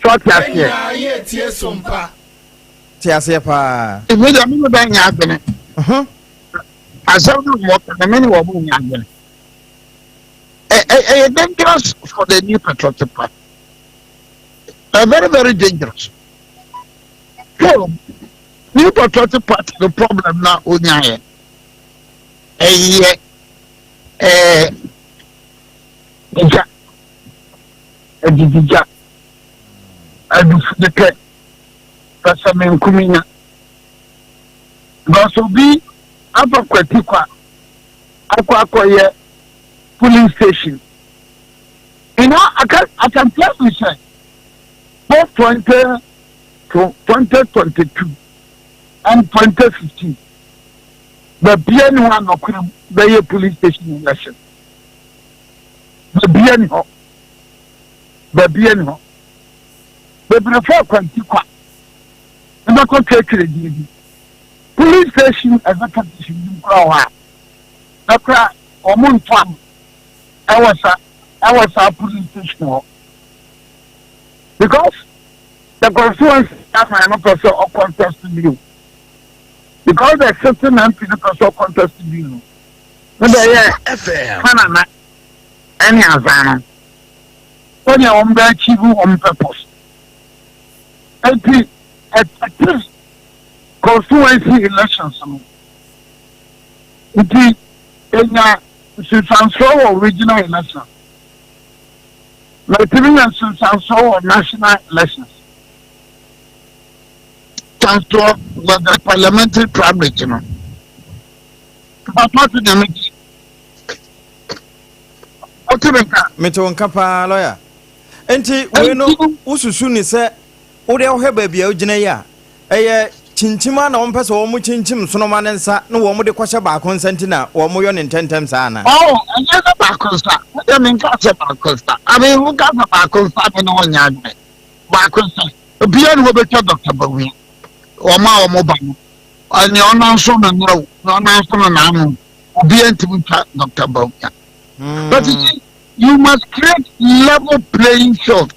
So ɔte aseɛ? Te aseɛ paa. Me deɛ me ne bɛ nyɛ adwene. Asɛm no wɔka no me ne wɔn nyɛ adwene. Ɛyɛ dangerous for the new patriotic party. Ɛyɛ very very dangerous. So new patriotic party the problem na onyaayɛ. Ɛyɛ ɛɛ gya adidigya adufudepɛ pɛsɛmenkominya. Because obi afa kwati kwa akɔ akɔyɛ polling station. You know, I can, I can tell you sɛ both 20 to 2022 and 2015 baabia ni hɔ a nɔkorɛ mu bɛyɛ polling station election. Baabia ni hɔ. Baabia ni hɔ. Bebree fa akwanti kwa. Wobɛkɔ twɛtwɛrɛ din bi. Police station executives bi koraa wɔ hɔ a, na koraa wɔn ntɔ ano ɛwɔ sa ɛwɔ saa police station hɔ. Because the constituency chairman no pɛ sɛ ɔcontest bio. Because the sitting MP no pɛ sɛ ɔcontest bio no, ne bɛyɛ Kanana ɛne Azan no sɛdeɛ wɔn bɛ achieve wɔn purpose. Enti ɛtete constituency elections no nti enya nsunsuansoɔ wɔ regional elections na ɛtumi nya nsunsuansoɔ wɔ national elections. Nsunsuansoɔ wɔ the parliamentary primaries no. Mpatwa te deɛ mete. Wote me nka? Mete wo nka paa lawyer. Enti wei no wosusu ne sɛ wode wohwɛ baabi a wogyina yi a, ɛyɛ kyinkyim a na wɔmpɛ sɛ wɔn kyinkyim sonoma no nsa na wɔn de kɔhyɛ baako nsa nti na wɔn yɔ ne ntɛntɛm saa anaa? Oh, ɛnyɛ sɛ baako nsa. Wodeɛ menka sɛ baako nsa. I mean, woka sɛ baako nsa me ne wo nyɛ adwene. Baako nsa. Obiara ni hɔ bɛtwa Dr. Bawumia. Wɔn a wɔn ba no, nea ɔnam so no nnɛ o, nea ɔnam so no n'ano, obiara ntumi ntwa Dr. Bawumia. But you see, you must create level playing field.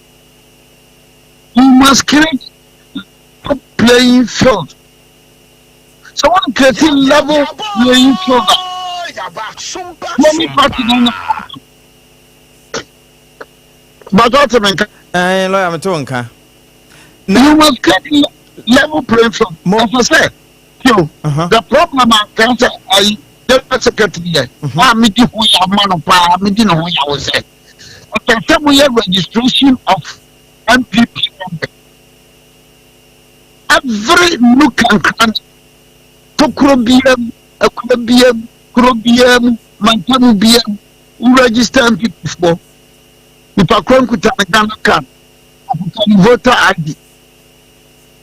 You must create level playing field. So one create level playing field. Let me party no. But what me nka? Eh, lawyer me to nka. You must create level playing field. Mo say, yo, the problem I can say I general secretary yɛ a medi ho yaw ma no paa medi ne ho yaw sɛ ɔpɛ sɛ moyɛ registration of npp member every nook and cranny tokuro biara mu akura biara mu kuro biara mu mantam biara mu wo register npp foɔ nipa koro nkuta ne Ghana card ɔkuta ne voter ID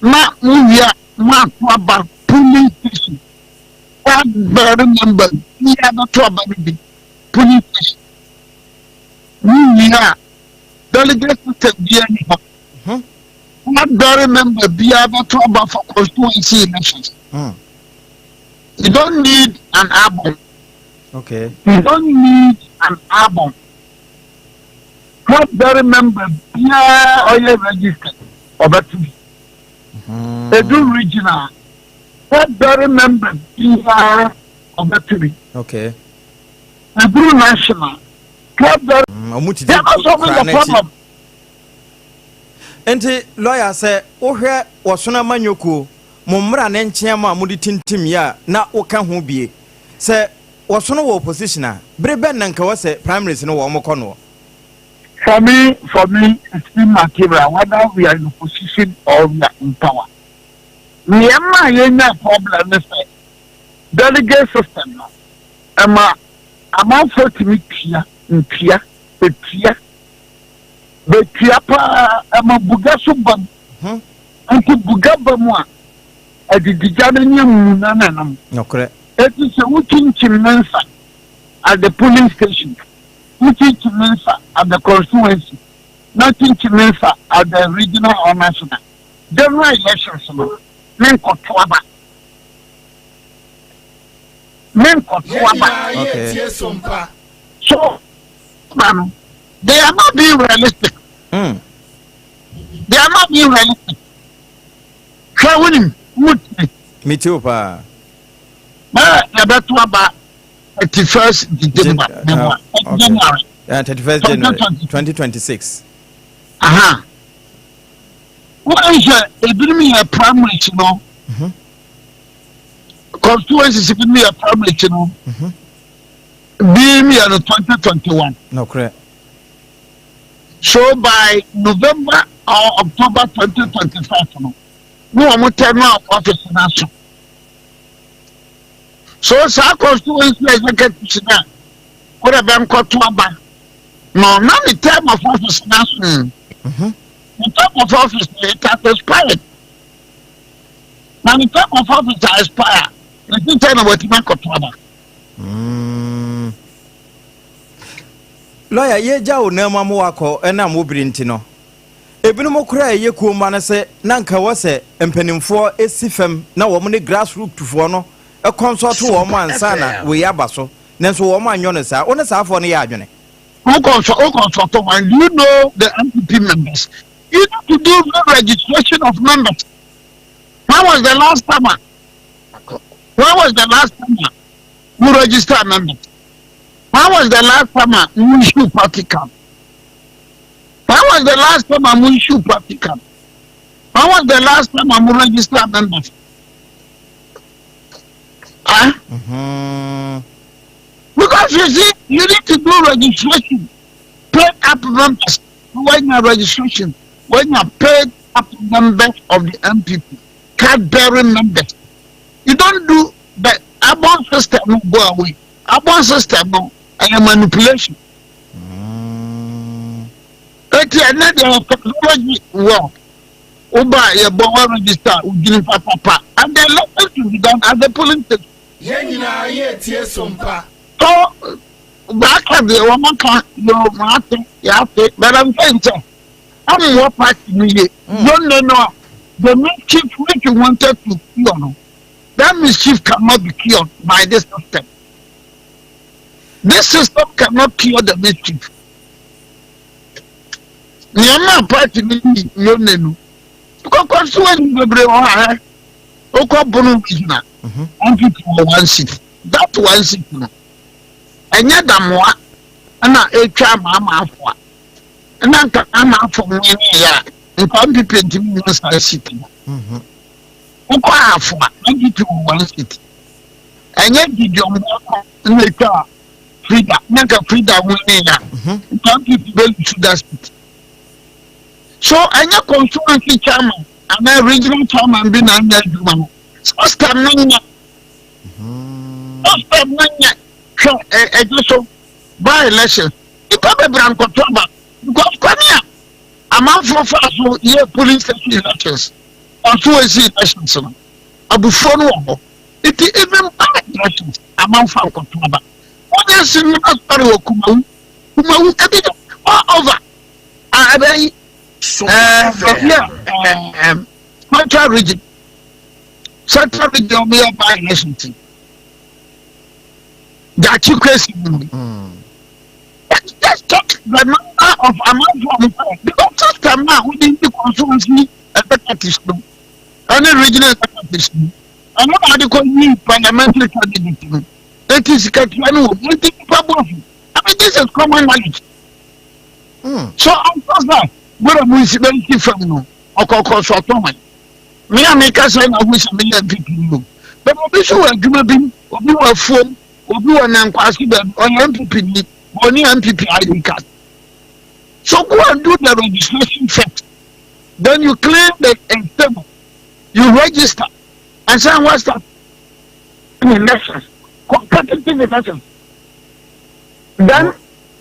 na mo wie a mo ato aba polling station Woabɛre member biara bɛto aba no bi polling station. Wowie a delegate system biara ni hɔ. Woabɛre member biara bɛto aba for constituency elections. You don't need an album. Okay. You don't need an album. Woabɛre member biara ɔyɛ registered ɔbɛto bi. Edu regional. February member biara ɔbɛto bi. Okay. Eburu national. February. Ɔmo titi They are not solving kura the n'akyi. problem. Nti lawyer sɛ wohwɛ wɔsono amanyɔkuo mo mmra ne nkyea mo a mode tintim yɛ a na woka ho bie sɛ wɔsono wɔ opposition a bere bɛn na nka wɔ sɛ primaries no wɔn kɔ noɔ? For me, for me, it's immaterial whether we are in opposition or we are in power. Nea ɛma yɛnya problem ne sɛ delegate system no ɛma amanfoɔ tumi tua ntua bɛtua bɛtua paa ɛma buga so ba mu hmm. Nti buga ba mu a adidigya no nyɛ muna na nam nokorɛ. Eti sɛ wokyinkyim ne nsa. at the polling station, wokyinkyim me nsa at the constituency, na kyinkyim me nsa at the regional or national. General elections no, menkɔto aba. Menkɔto aba. Okay. So, aba no, they are not being realistic. They are not being realistic. Hwɛ wonim, wotie. Metie wo paa. Na yɛbɛto aba 31st December, January. 31st January 2026. Aha. Wɔn sɛ ebinom yɛ primaries no. Constituencies binom yɛ primaries no. Binom yɛ no 2021. Nokorɛ. So by November or October 2025 no, ne wɔn tɛ no a office no aso. So saa constituency executives no a wɔde bɛnkɔto aba na ɔna ne term of office no aso. Ne term of office no, it has expired. Na ne term of office a expire, ne ti sɛ na watumi akɔto aba. Lawyer, yɛgya wo nan mu ama wakɔ ɛnam wo bere nti no, ebinom koraa ɛyɛ kuo mma no sɛ na nka wɔ sɛ mpanimfoɔ esi fam na wɔn ne grassroot foɔ no consult wɔn ansa na wei aba so, nanso wɔn anyɔ no saa. Wo ne saa afoɔ no yɛ adwene? Who consult, who consult one? Do you know the NPP members? You need to do registration of members. When was the last time? When was the last time you register members? When was the last time you issue party card? When was the last time you issue party card? When was the last time you register members? Huh? Because you see, you need to do registration, paid up members. When you registration, when you are paid up members of the NPP, card bearing members, you don't do the Abon system no go away. Abon system no, and manipulation. Eti ɛnɛ deɛ technology world. Woba yɛbɔ wa register wogyini papapa and the election to be done at the polling station. Yɛn nyinaa yɛretie Sompa. So baaka deɛ wɔn aka yɛ wɔn ate yɛate, but I'm saying sɛ ɔmo party no yie. Don't know no the mischief which you wanted to cure no, that mischief cannot be cured by this system. This system cannot cure the mischief. Nneɛma a party no yi yɛ nenu because constituency bebree wɔ ha ɛ okɔ Bono Regional, NPP wɔ one seat. That one seat no, ɛnyɛ damoa ɛna etwa amaama afo a ɛna nka ama afo nwene yɛ a nka NPP ntumi nyɛ saa seat no. Wokɔ Ahafo a, NPP wɔ one seat. Ɛnyɛ Gideon Boako ɛna etwa Frida na nka Frida nwene yɛ a nka NPP bɛ lose that seat. So ɛnyɛ constituency chairman anaa regional chairman bi na anya adwuma no. System no nyɛ, system no nyɛ. Hwɛ, ɛ ɛgye so by election, nipa bebree ankɔtɔ aba because kwani a amanfoɔ fa so yɛ polling station elections, constituency elections no, abufuo no wɔ hɔ. Nti even by elections, amanfoɔ ankɔtɔ aba. Wɔnyɛ si no asɔre wɔ Kumawu, Kumawu ebi de all over a ɛbɛyi baabi a Central Region, Central Region ɔmo yɛ by election ti Gyakye Quayson mu no, just check the number of amanfoɔ a ɔmo kɔ because system na wodi di constituency executives no ɛne regional executives no, ɛno na ade kɔ yi parliamentary candidate no. Eti sikatua no wɔ mu nti nipa bɔ afu. I mean, this is common knowledge. So of course na gbɔdɔ mu nsi bɛ nsi fam no ɔkɔkɔ so ɔtɔ wɔn me a meka sɛ na ahu sɛ meyɛ NPP no bɛn. Obi nso wɔ adwuma bi mu, obi wɔ afuom, obi wɔ nankwaase baabi, ɔyɛ NPP ni, ɔne NPP ID card. So go and do the registration first, then you clean the table, you register and say what's that elections, competitive elections, then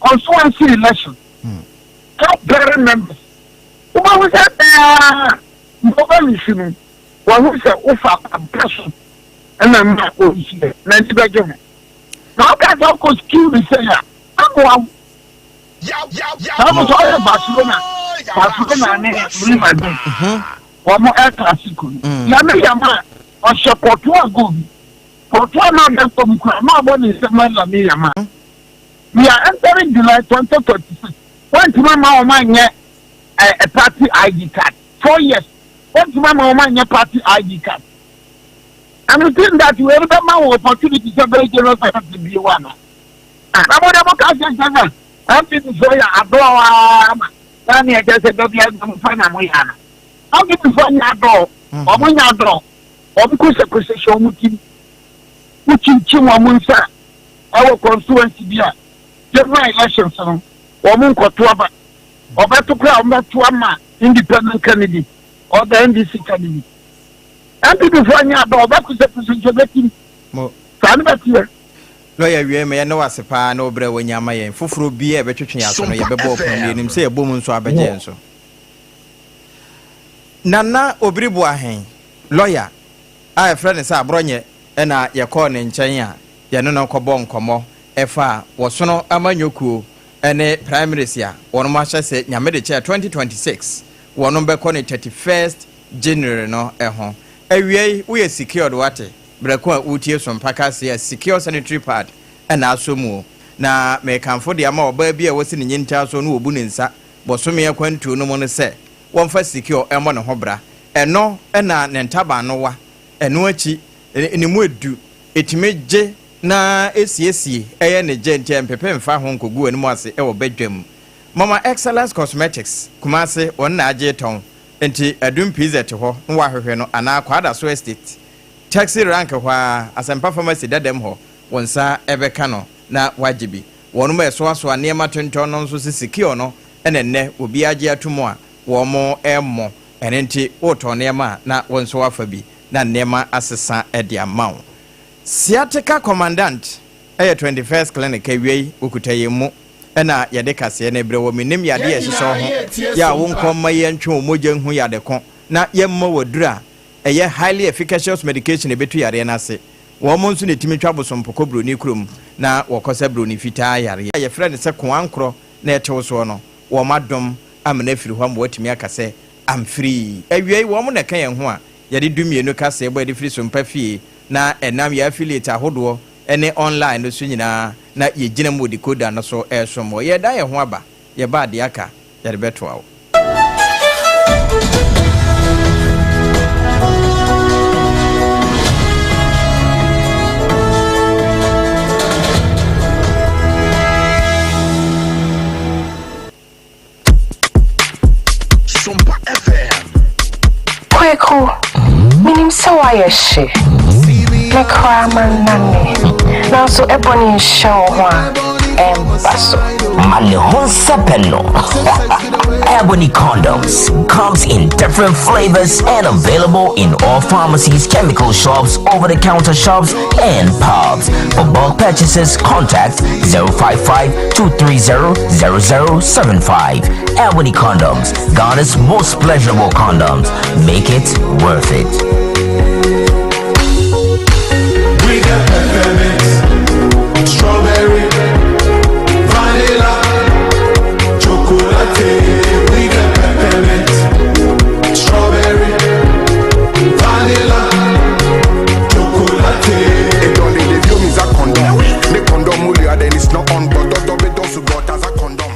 constituency election, card bearing members. Wobɛhu sɛ daa mbɔba nsi no wɔho sɛ wofa pampa so ɛna mma ɔnsi na nti bɛgye ho. Na woka sɛ wokɔ sukuu no sɛn a, ɛmmoa wo. Saa mo sɛ ɔyɛ Barcelona, Barcelona ne Real Madrid, wɔn El Clasico no. Lamine Yamal, ɔhyɛ Courtois goal bi. Courtois na ɔda fam koraa, na ɔbɔ ne nsam ma Lamine Yamal. We are entering July 2026. Wɔntumi ama wɔn anyɛ ɛ party ID card. 4 years. Wɔntumi ama wɔn anyɛ party ID card. And you think that wei bɛma wɔn opportunity sɛ bɛyɛ general secretary bi wa no. Na mo de mo ka sɛ sɛ sɛ NPP foɔ yɛ adɔɔ aa ma na ne ɛkyɛ sɛ dabi a mo fa na mo yɛ ana. NPP foɔ nyɛ adɔɔ. Wɔn nyɛ adɔɔ. Wɔn kosɛkosɛ hyɛ wɔn tirim. Wokyinkyim wɔn nsa ɛwɔ constituency bi a general elections no wɔn nkɔto aba. Ɔbɛto koraa wɔn bɛto ama independent candidate or the NDC candidate. NPP foɔ nyɛ adɔɔ ɔbɛkosɛkosɛ hyɛ bɛtim. Saa ne bɛteɛ. Lɔya wie ma yɛne wase paa na wobrɛ wanya ama yɛn foforɔ bi a ɛbɛtwetwe yɛn aso no, yɛbɛbɔ ɔpono mu. Yɛnim sɛ yɛbɔ mu nso abɛgye yɛn so. Nana Obiri Boahen, lɔya a yɛfrɛ no sɛ Aborɔnyɛ, ɛna yɛkɔɔ ne nkyɛn a yɛne no kɔbɔ nkɔmmɔ ɛfa wɔsono amanyɔkuo ne primaries a wɔnom ahyɛ sɛ Nyame de kyɛɛ 2026 wɔnom bɛkɔ ne 31st January no ho. Awiei, woyɛ secured, wate berɛko a wotie Sompa kaseɛ a Secure sanitary pad ɛna asɔ mu o. Na mekamfo de ama ɔbaa bi a wɔsi ne nyintaa so no wɔbu ne nsa bɔsome akwantuo no mu no sɛ wɔmfa Secure ɛmmɔ ne ho bra. Ɛno ɛna ne ntaban no wa ɛno akyi ne mu edu ɛtumi gye na esiesie ɛyɛ ne gye nti mpepe mfa ho nkogu anim ase ɛwɔ badwam. Mama Excellence Cosmetics, Kumase, wɔn na agye tɔn nti Adum PZ hɔ na wahwehwɛ no anaa Kwadaso Estate taxi rank hɔ a Asɛmpa Pharmacy dadam hɔ, wɔn nsa ɛbɛka no na wagye bi. Wɔn mu ɛsoasoa nneɛma tontɔn no nso sisi secure no ɛna nnɛ obi agye ato mu a wɔn ɛmmɔ ɛne nti wotɔn nneɛma a na wɔn nso wafa bi na nneɛma asesa ɛde ama wo. Sciatica Commandant ɛyɛ 21st Clinic. Awia yi okuta yɛn mu ɛna yɛde kaseɛ no brɛ wɔ. Menim yadeɛ a ɛhyehyɛ wo ho yɛ a wo nkɔ mma yɛntwe wo mogya nhu yade ko na yɛmmɔ waduru a ɛyɛ highly efficacious medication ɛbɛtu yareɛ no ase. Wɔn mo nso na ɛtumi twa bosompokɔ buroni kurom na wɔkɔsɛ buroni fitaa yareɛ a yɛfrɛ no sɛ koankorɔ na ɛtew soɔ no, wɔn adom amena afiri hɔ ama wɔatumi aka sɛ amfiri. Awia yi wɔn na ɛka yɛn ho a yɛde 12 kaseɛ bɔ yɛde firi Sompa fie na ɛnam yɛ affiliate ahodoɔ ne online no so nyinaa na yɛgyina mu wɔ decoder no so ɛresom wɔ. Yɛda yɛn ho aba, yɛba adeɛ aka yɛde bɛtoa wo. Sompa FM. Kweku, minim sɛ woayɛ hye. Me koraa mannane. Nanso ɛbɔ ne nhyɛ wo ho a, ɛmba so. Ma ne ho nsɛpɛ no. Ebony condoms comes in different flavors and available in all pharmacies, chemical shops, over-the-counter shops, and pubs. For bulk purchases, contact 055 230 0075. Ebony condoms, Ghana's most pleasurable condoms. Make it worth it. We got peppermint, strawberry, vanilla, chocolate. We got peppermint, strawberry, vanilla, chocolate. Edɔle ɖeviwo mi za condom ne condom mu lia then it's not on but dɔdɔ be dɔ sugbɔ ta za condom.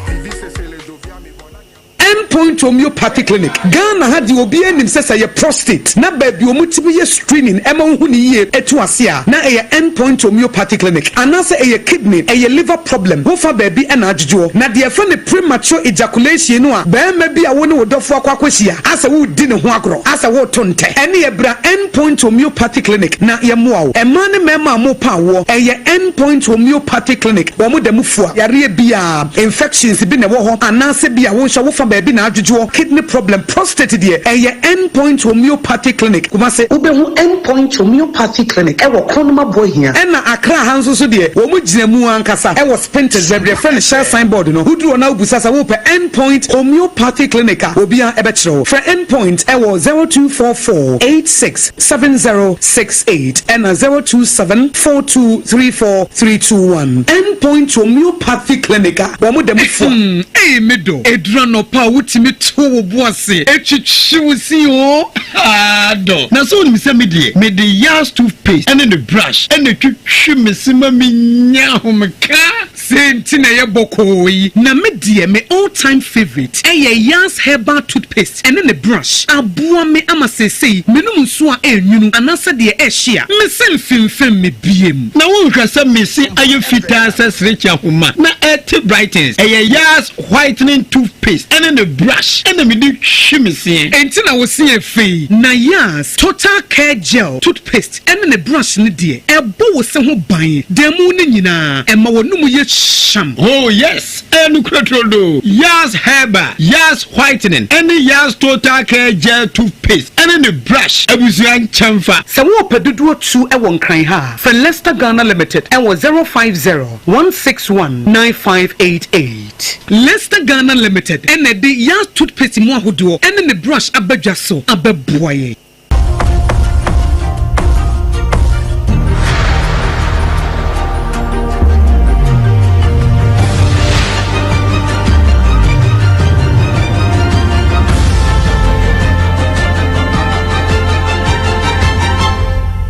Endpoint Homeopathy Clinic Ghana ha deɛ obi anim sɛ sɛ yɛ prostate na baabi ɔmo tumi yɛ screening ɛma wohu ne yie etu ase a na ɛyɛ Endpoint Homeopathy Clinic, anaasɛ ɛyɛ kidney, ɛyɛ liver problem, wofa baabi ɛna adwodwoɔ na deɛ ɛfɛ ne premature ejaculation no a bɛrima bi a wo ne wo dɔfo akɔ akɔhyia asɛ wodi ne ho agorɔ asɛ woto ntɛ ɛne yɛ bra Endpoint Homeopathy Clinic na yɛmmoa wo. Ɛmaa ne mmarima a mopa awoɔ, ɛyɛ Endpoint Homeopathy Clinic. Wɔn da mu fua yareɛ biara, infections bi na ɛwɔ hɔ anaasɛ bi a wo nso wofa baabi na adwodwoɔ. kidney problem, prostate deɛ, ɛyɛ End Point Homeopathy Clinic, Kumasi. Wobɛhu End Point Homeopathy Clinic wɔ Kronum Aboahia. Ɛna Accra ha nso so deɛ, wɔn gyina mu ankasa wɔ Spintex, baabi a yɛfrɛ no Shell sign board no. Woduru hɔ na wobisa sɛ wopɛ End Point Homeopathy Clinic a, obiara bɛkyerɛ wo. Frɛ End Point wɔ 0244 86 7068 ɛna 027 4234 321. End Point Homeopathy Clinic a wɔn da mu fua. Hmm ei me dɔ, ɛduru anɔpa a wotumi to wo bo ase twitwi wo se oo haa dɔ. Na sɛ wonim sɛ me deɛ mede Yas toothpaste ne ne brush na ɛtwitwi me se ma menya ahomeka. Sei nti na ɛyɛ bɔkɔɔ yi. Na me deɛ me all time favourite ɛyɛ Yas herbal toothpaste ɛne ne brush. Aboa me ama seesei menom nsuo a ɛnwunu anaasɛ deɛ ɛhye a, me se mfemfem me biem. Na wonhwɛ sɛ me se ayɛ fitaa sɛ serekye ahoma na ɛte brightens. Ɛyɛ Yas whitening toothpaste ɛne ne brush ɛna mede twi me seɛ. Enti na wo se yɛ fɛ yi. Na Yas total care gel toothpaste ɛne ne brush no deɛ, ɛbɔ wo se ho ban da mu no nyinaa, ɛma w'anomu yɛ hyam. Oh yes, ɛyɛ nokorɛ turodoo. Yas Herbal, Yas Whitening ɛne Yas Total Care Gel Toothpaste ɛne ne brush abusua nkyɛnfa. Sɛ worepɛ dodoɔ tu wɔ Nkran ha a, frɛ Lester Ghana Limited wɔ 050 161 9588. Lester Ghana Limited na ɛde Yas Toothpaste mu ahodoɔ ɛne ne brush aba dwa so abɛboa yɛn.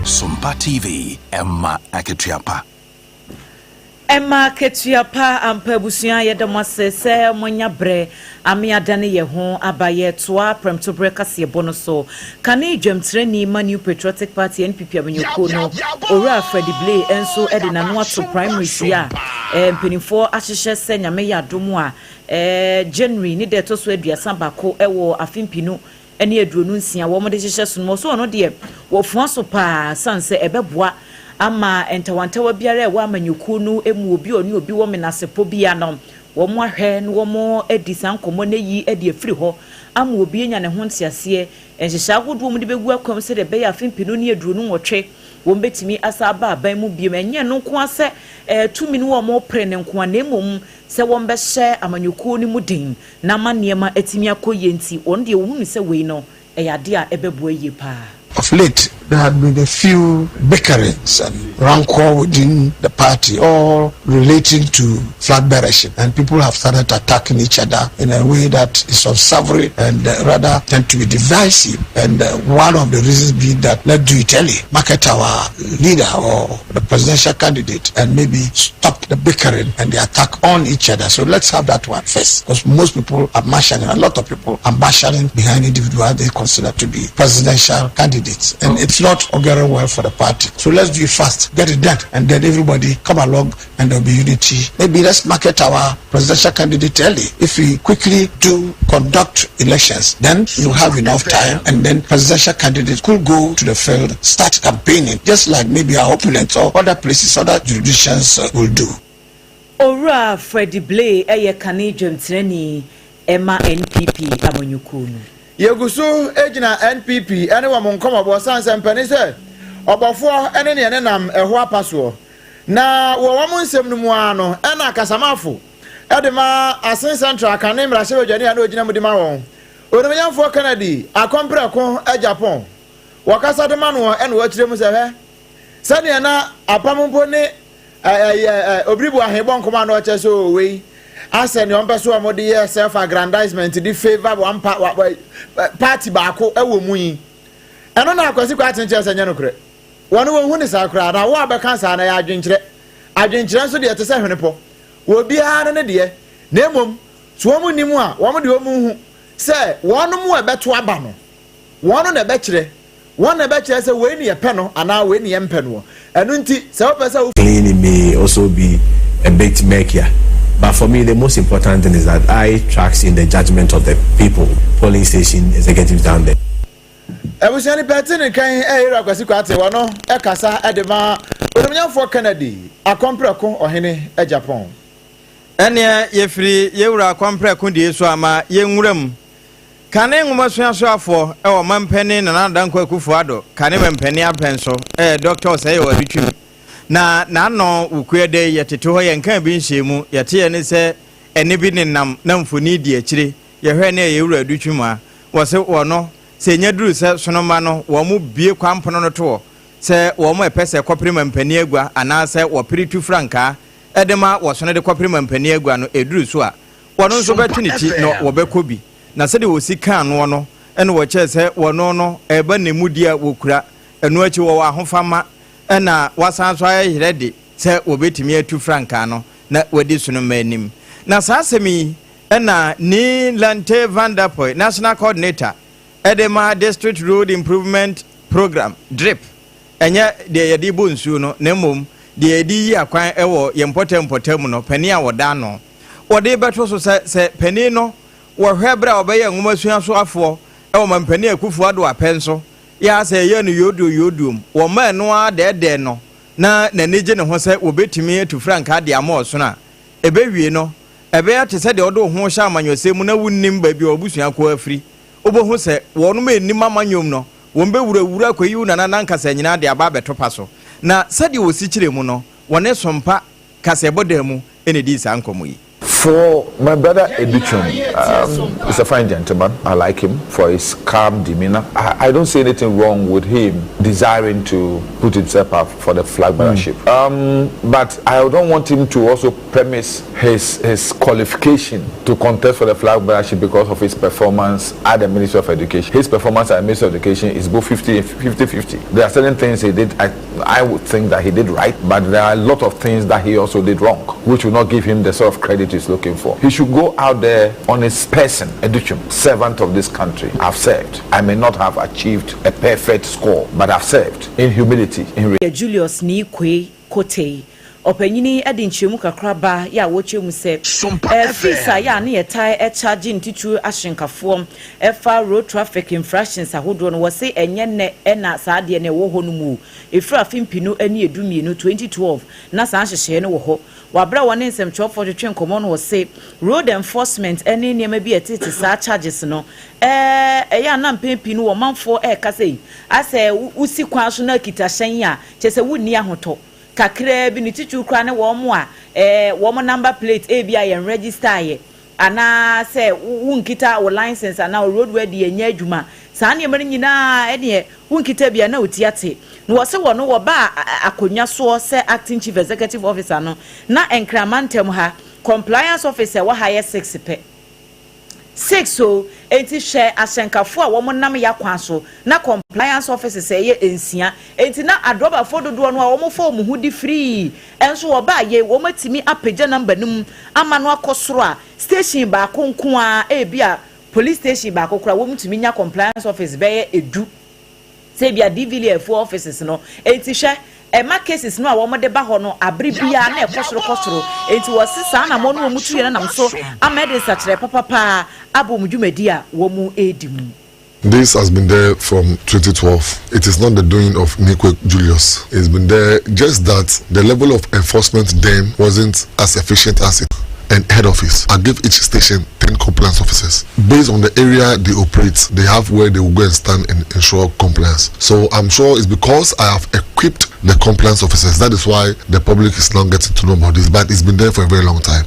Sompa TV, ɛma akatua pa. Ɛma akatua pa ampa abusua yɛda mo ase sɛ moanya berɛ ame adane yɛ ho aba yɛretoa prɛmtoberɛ kaseɛbɔ no so. Kane dwamtirani ma New Patriotic Party NPP amanyɔkuo no Owura Freddie Blay nso de n'ano ato primaries yi a mpanimfoɔ ahyehyɛ sɛ Nyame yɛ adom a January ne da ɛtɔ so 31 wɔ afe mpinu ne 26 wɔde hyehyɛ so no mu. Ɔse ɔno deɛ wɔfoa so paa sane sɛ ɛbɛboa ama ntawantawa biara a ɛwɔ amanyɔkuo no mu obi a ɔne obi wɔ menasepɔ biara no wɔn ahwɛ na wɔn adi saa nkɔmmɔ no ayi de afiri hɔ ama obi anya ne ho nteaseɛ. Nhyehyɛe ahodoɔ wɔde bɛgu akwan mu sɛdeɛ ɛbɛyɛ afe 2028 wɔn bɛtumi asan aba aban mu bio. Ɛnyɛ ɛno nko ara sɛ tumi no wɔn repere no nko ara na mmom sɛ wɔbɛhyɛ amanyɔkuo no mu den na ama nneɛma atumi akɔ yie nti, wɔn deɛ wɔhunu sɛ wei no, ɛyɛ adeɛ a ɛbɛboa yie pa ara. Of late, there had been a few bickerings and rancor within the party, all relating to flag bearership, and people have started attacking each other in a way that is unsavory and uh, rather tend to be divisive. And uh, one of the reasons being that let's do it early, market our leader or the presidential candidate, and maybe stop the bickering and the attack on each other. So let's have that one first, because most people are marshalling, a lot of people are marshalling behind individuals they consider to be presidential candidates. And it's not auguring well for the party. So let's do it fast, get it done, and then everybody come along and there'll be unity. Maybe let's market our presidential candidate early. If we quickly do conduct elections, then you have enough time, and then presidential candidates could go to the field, start campaigning, just like maybe our opponents or other places, other jurisdictions uh, will do. Owura Freddie Blay yɛ kane dwamtenani ma NPP amanyɔkuo no. Yɛgu so gyina NPP ne wɔn nkɔmmɔbɔ sane sɛ mpanin sɛ ɔbɔfoɔ ne neɛ nenam ɛho apa soɔ. Na wɔ wɔn nsɛm no mu ara no ɛna kasamafo de ma Asin Central kane mmarahyɛbadwani a na ɔgyina mu de ma wɔn, Onimnyamfoɔ Kennedy Akɔmprɛko Agyapong. Wɔkasa de ma noɔ ɛna wɔkyerɛ mu sɛ hwɛ sɛdeɛ na apam mpo ne ɛyɛ Obiribu ahe bɔ nkɔmɔ a na ɔkyɛ sɛ o wei asɛ nea ɔmpɛ so a wɔde yɛ self aggrandizement de favour one pa, wa, wa, party baako wɔ mu yi ɛno na Akwasi Kwarteng kyerɛ sɛ nyɛ nokorɛ wɔn wɔn hu ne saa koraa na wo a bɛka saa na yɛ adwenkyerɛ adwenkyerɛ nso deɛ ɛte sɛ hwenepɔ wɔ obiara ne ne deɛ na mmom so wɔn nni mu a wɔn deɛ wɔn hu sɛ wɔn mu a ɛbɛto aba no wɔn na ɛbɛkyerɛ Wɔn na ɛbɛkyerɛ sɛ wei ne yɛpɛ no anaa wei ne yɛmpɛ noɔ. Ɛno nti, sɛ wopɛ sɛ wo. Clean may also be a bit murkier but for me the most important thing is that I trust in the judgement of the people, polling station executives down there. Abusua nipa ɛte ne kan ɛyɛ Yera Kwasi Kwarteng wɔno ɛkasa de ma Onimnyamfoɔ Kennedy Akɔmprɛko Ɔhene Agyapong. Ɛneɛ yɛfiri yɛwura Akɔmprɛko die so a ma yɛnwura mu. Kane nwomasua soafoɔ wɔ Ɔmanpanin Nana Dankwa Akufo Addo kane mampanin apɛn so yɛ Dɔkta Osei Adutwum. Na n'ano Wukuada yi yɛtete hɔ yɛnkaa bi nhyɛɛ mu, yɛteeɛ ne sɛ ɛnne bi nenam na mfoni di akyire, yɛhwɛɛ ne ɛyɛ Wura Adutwum a wɔse wɔno sɛ ɛnya duru sɛ sonomma no wɔn bue kwan pono no toɔ sɛ wɔn ɛpɛ sɛ kɔpere mampanin agua anaasɛ wɔpere tu frankaa de ma wɔsono de kɔpere mampanin agua no ɛduru so a Wɔno nso bɛtwe ne ti na wɔbɛkɔ bi. Na sɛdeɛ wɔsi kaa noɔ no na wɔkyɛɛ sɛ wɔno no reba ne mudie a wɔkura. Ɛno akyi wɔwɔ ahofama na wɔasan nso ayɛ yerɛ de sɛ wɔbɛtumi atu frankaa no na wɔadi so no mma anim. Na saa asɛm yi na Nii Lante Vanderpuye, National Coordinator de ma District Road Improvement Programme, DRIP, ɛnyɛ deɛ yɛde bɔ nsuo no na mmom deɛ yɛde yi akwan wɔ yɛn mpɔtam mpɔtam no, panin a wɔda ano. Wɔde rebɛto so sɛ, sɛ panin no wɔhwɛ berɛ a ɔbɛyɛ nwomasua soafoɔ wɔ Mampanin Akufo Addo apɛn so, yɛ ara sɛ ɛyɛɛ no yooduo yooduom, wɔma ɛno ara dɛɛdɛɛ no na n'ani gye ne ho sɛ wɔbɛtumi atu frankaa de ama ɔsono a, ɛbɛwie no, ɛbɛyɛ te sɛ deɛ wode wo ho rehyɛ amanyɔsɛm mu na wonnim baabi a w'abusua kɔ afiri. Wobɛhu sɛ wɔnom a ɛnnim amanyɔm no, wɔbɛwurawura akɔyi wo nana nankasa nyinaa de aba abɛto pa so. Na sɛdeɛ wɔsi kyerɛ mu no, wɔne Sompa kaseɛbɔ dan mu na ɛdii saa nkɔmmɔ yi. For my brother Adutwum, um, he's a fine gentleman. I like him for his calm demeanor. I, I don't see anything wrong with him desiring to put himself up for the flag bearership. Mm. Um, but I don't want him to also premise his, his qualification to contest for the flag bearership because of his performance at the Ministry of Education. His performance at the Ministry of Education is both 50 50. There are certain things he did, I, I would think that he did right, but there are a lot of things that he also did wrong, which will not give him the sort of credit he's looking for. He should go out there on his person, Adutwum, servant of this country. I've served. I may not have achieved a perfect score, but I've served in humility. In Julius Nii Quaye Kotei, Ɔpanyin yi de nkyerɛmu kakra ba yɛ a wɔkyerɛ mu sɛ, Fees a yɛ a ne yɛtae charge ntitiriw ahyenkafoɔ fa road traffic infractions ahodoɔ no, wɔse ɛnyɛ nnɛ na saa adeɛ no ɛwɔ hɔ no mu o. Ɛfiri afe mpenu ne du mmienu, 2012, na saa nhyehyɛeɛ no wɔ hɔ. Wɔ aberɛ a wɔne nsɛmtwerɛfoɔ twetwe nkɔmmɔ no wɔse road enforcement ne nneɛma bi a ɛtete saa charges no, ɛyɛ a na mpɛn pii no wɔmanfoɔ ɛreka sɛ asɛ wosi kwan so na akita hyɛn a kyerɛ sɛ wonni ahotɔ. Kakraa bi, ne titiriw koraa ne wɔn a wɔn number plate ebia yɛnregistaeɛ anaa sɛ wonkita wo license anaa wo roadworthy ɛnyɛ adwuma. Saa nneɛma no nyinaa ɛneɛ wonkita bi a na wo ti ate. Na wɔse wɔn wɔbaa akonnwa soɔ sɛ acting chief executive officer no na Nkran mantam ha compliance officer ɛwɔ ha yɛ six pɛ. 6 o, enti hwɛ ahyɛnkafo a wɔn nam ya kwan so, na compliance officers a ɛyɛ nsia, enti na adrɔbafoɔ dodoɔ no a wɔn fa wɔn ho di firii nso wɔbaa yei, wɔn atumi apagya number no mu ama no akɔ soro a station baako nko ara, ebia police station baako koraa wɔn tumi nya compliance office bɛyɛ edu. Sɛ ebia DVLA foɔ offices no, enti hwɛ, ɛma cases no a wɔn de ba hɔ no abere biara na ɛkɔ soro kɔ soro, enti wɔse saa anammɔn no wɔn tuiɛ no nam so ama ɛde nsakyeraɛ papa paa aba wɔn dwumadi a wɔn redi mu. This has been there from 2012. It is not the doing of Nikwe Julius. It's been there just that the level of enforcement then wasn't as efficient as it and head office. I give each station 10 compliance officers. Based on the area they operate, they have where they will go and stand and ensure compliance. So I'm sure it's because I have equipped the compliance officers. That is why the public is now getting to know about this. But it's been there for a very long time.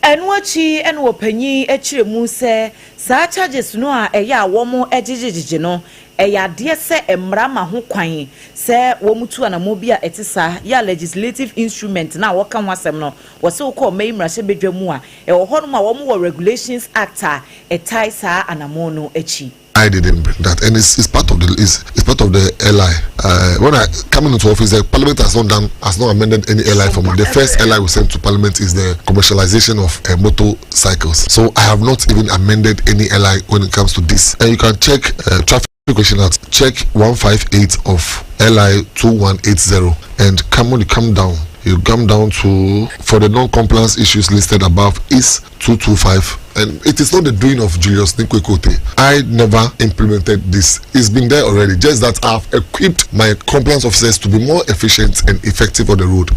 Ɛno akyi na ɔpanyin kyerɛ mu sɛ saa charges no a ɛyɛ a wɔgyegyegyegye no, ɛyɛ adeɛ sɛ mmara ma ho kwan sɛ wɔtu anammɔn bi a ɛte saa, yɛ a legislative instrument no a wɔka ho asɛm no, wɔse wokɔ ɔma yi mmarahyɛbadwa mu a, ɛwɔ hɔnom a wɔwɔ Regulations Act a ɛtae saa anammɔn no akyi. I didn't bring that, and it's, it's part of the it's, it's part of the LI. Uh, when I coming into office, the Parliament has not done has not amended any LI for me. The first LI we sent to Parliament is the commercialization of uh, motorcycles. So I have not even amended any LI when it comes to this. And you can check uh, traffic question at check 158 of LI 2180 and come when you come down you come down to for the non-compliance issues listed above is 225 and it is not the doing of Julius Nii Kwei Kotey. I never implemented this. It's been there already. Just that I've equipped my compliance officers to be more efficient and effective on the road.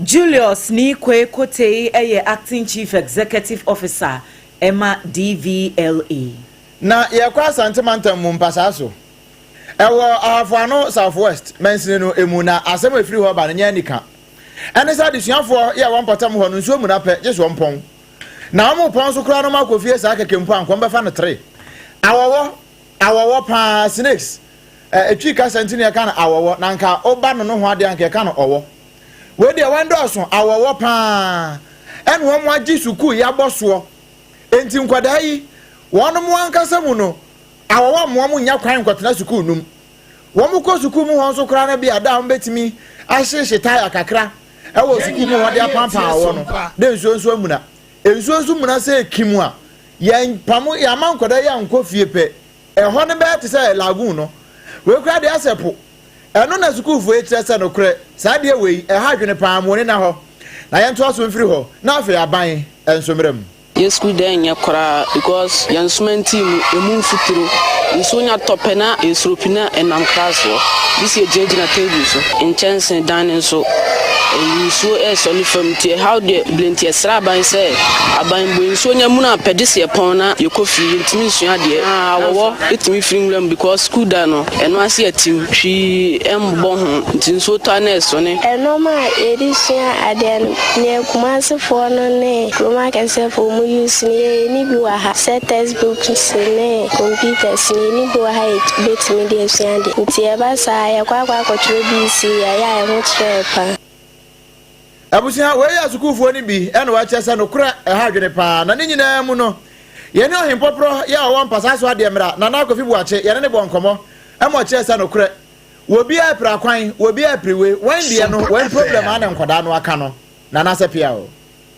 Julius Nii Kwei Kotey yɛ Acting Chief Executive Officer ma DVLA. Na yɛkɔ Asante mantam mu mpasaa so. Ɛwɔ Ahafo Ano South West mansini no mu na asɛm a ɛfiri hɔ ba no nyɛ anika. Ɛne sɛ adesuafoɔ yɛ wɔn mpɔtam hɔ no nsuo muna pɛ gye sɛ wɔmpɔn. Na wɔn repɔn nso koraa no wɔn akɔ fie saa kɛkɛ mpo a nka wɔbɛfa no tere. Awɔwɔ, awɔwɔ paa, snakes. Ɛtwi kasa nti na yɛka no awɔwɔ na nka woba no noho adeɛ a nka yɛka no ɔwɔ. Wei deɛ wɔn dɔɔso, awɔwɔ paa. Ɛna wɔn agye sukuu yi abɔ soɔ. Enti nkwadaa yi, wɔn ankasa mu no, awɔwɔ mmoa wɔn nnya kwan nkɔtena sukuu no mu. Wɔn kɔ sukuu mu hɔ nso koraa no bi a da a wɔbɛtumi ahyehye taya kakra wɔ sukuu mu hɔ de apampam awɔ no, na nsuo nso amuna. Nsuo nso muna sɛ ekim a, yɛmpamo, yɛama nkwadaa yi ankɔ fie pɛ, ɛhɔ no bɛyɛ te sɛ lagoon no. Wei koraa deɛ asɛ po. Ɛno na sukuufoɔ yi kyerɛ sɛ nokorɛ, saa adeɛ wei, ɛha adwene paa, mo ani nna hɔ. Na yɛntoa so mfiri hɔ, na afei aban nso mmra mu. Yɛ sukuu dan nyɛ koraa because yɛn somantii mu emu mfuturo nsuo nya tɔ pɛ na ɛsuro pi na ɛnam class hɔ gye sɛ yɛgyinagyina table so nkyɛnse dan no nso nsuo ɛresɔne fam nti ɛhaw deɛ bere nti yɛsrɛ aban sɛ aban bue nsuo nya muna pɛ gye sɛ yɛpɔn na yɛkɔ fie yɛntumi nsua adeɛ na awɔwɔ ɛtumi firi nwura mu because sukuu dan no ɛno ase atim hwee ɛmmobɔ ho nti nsuo tɔ a na ɛsɔne. Nnoɔma a yɛde sua adeɛ no, neɛ Kumasefoɔ no ne kurom akɛseɛfoɔ ɔmo use no yɛ yɛnni bi wɔ ha sɛ text books ne computers no yɛnni bi wɔ ha yɛbɛtumi de asua adeɛ nti ɛba saa a yɛkɔ akɔ akɔtwerɛ BC a ɛyɛ a ɛho kyerɛ yɛ paa. Abusua, wei yɛ asukuufoɔ no bi na wɔakyerɛ sɛ nokorɛ ɛha adwene paa na ne nyinaa mu no yɛne Ɔhempɔporɔ yɛ a ɔwɔ mpasaa so adeɛ mmra Nana Kofi Boakye yɛne no bɔɔ nkɔmmɔ ma ɔkyerɛɛ sɛ nokorɛ wɔbiara pere akwan wɔbiara pere wei wɔn deɛ no wɔn problem a na nkwadaa no aka no Nana sɛ pia o.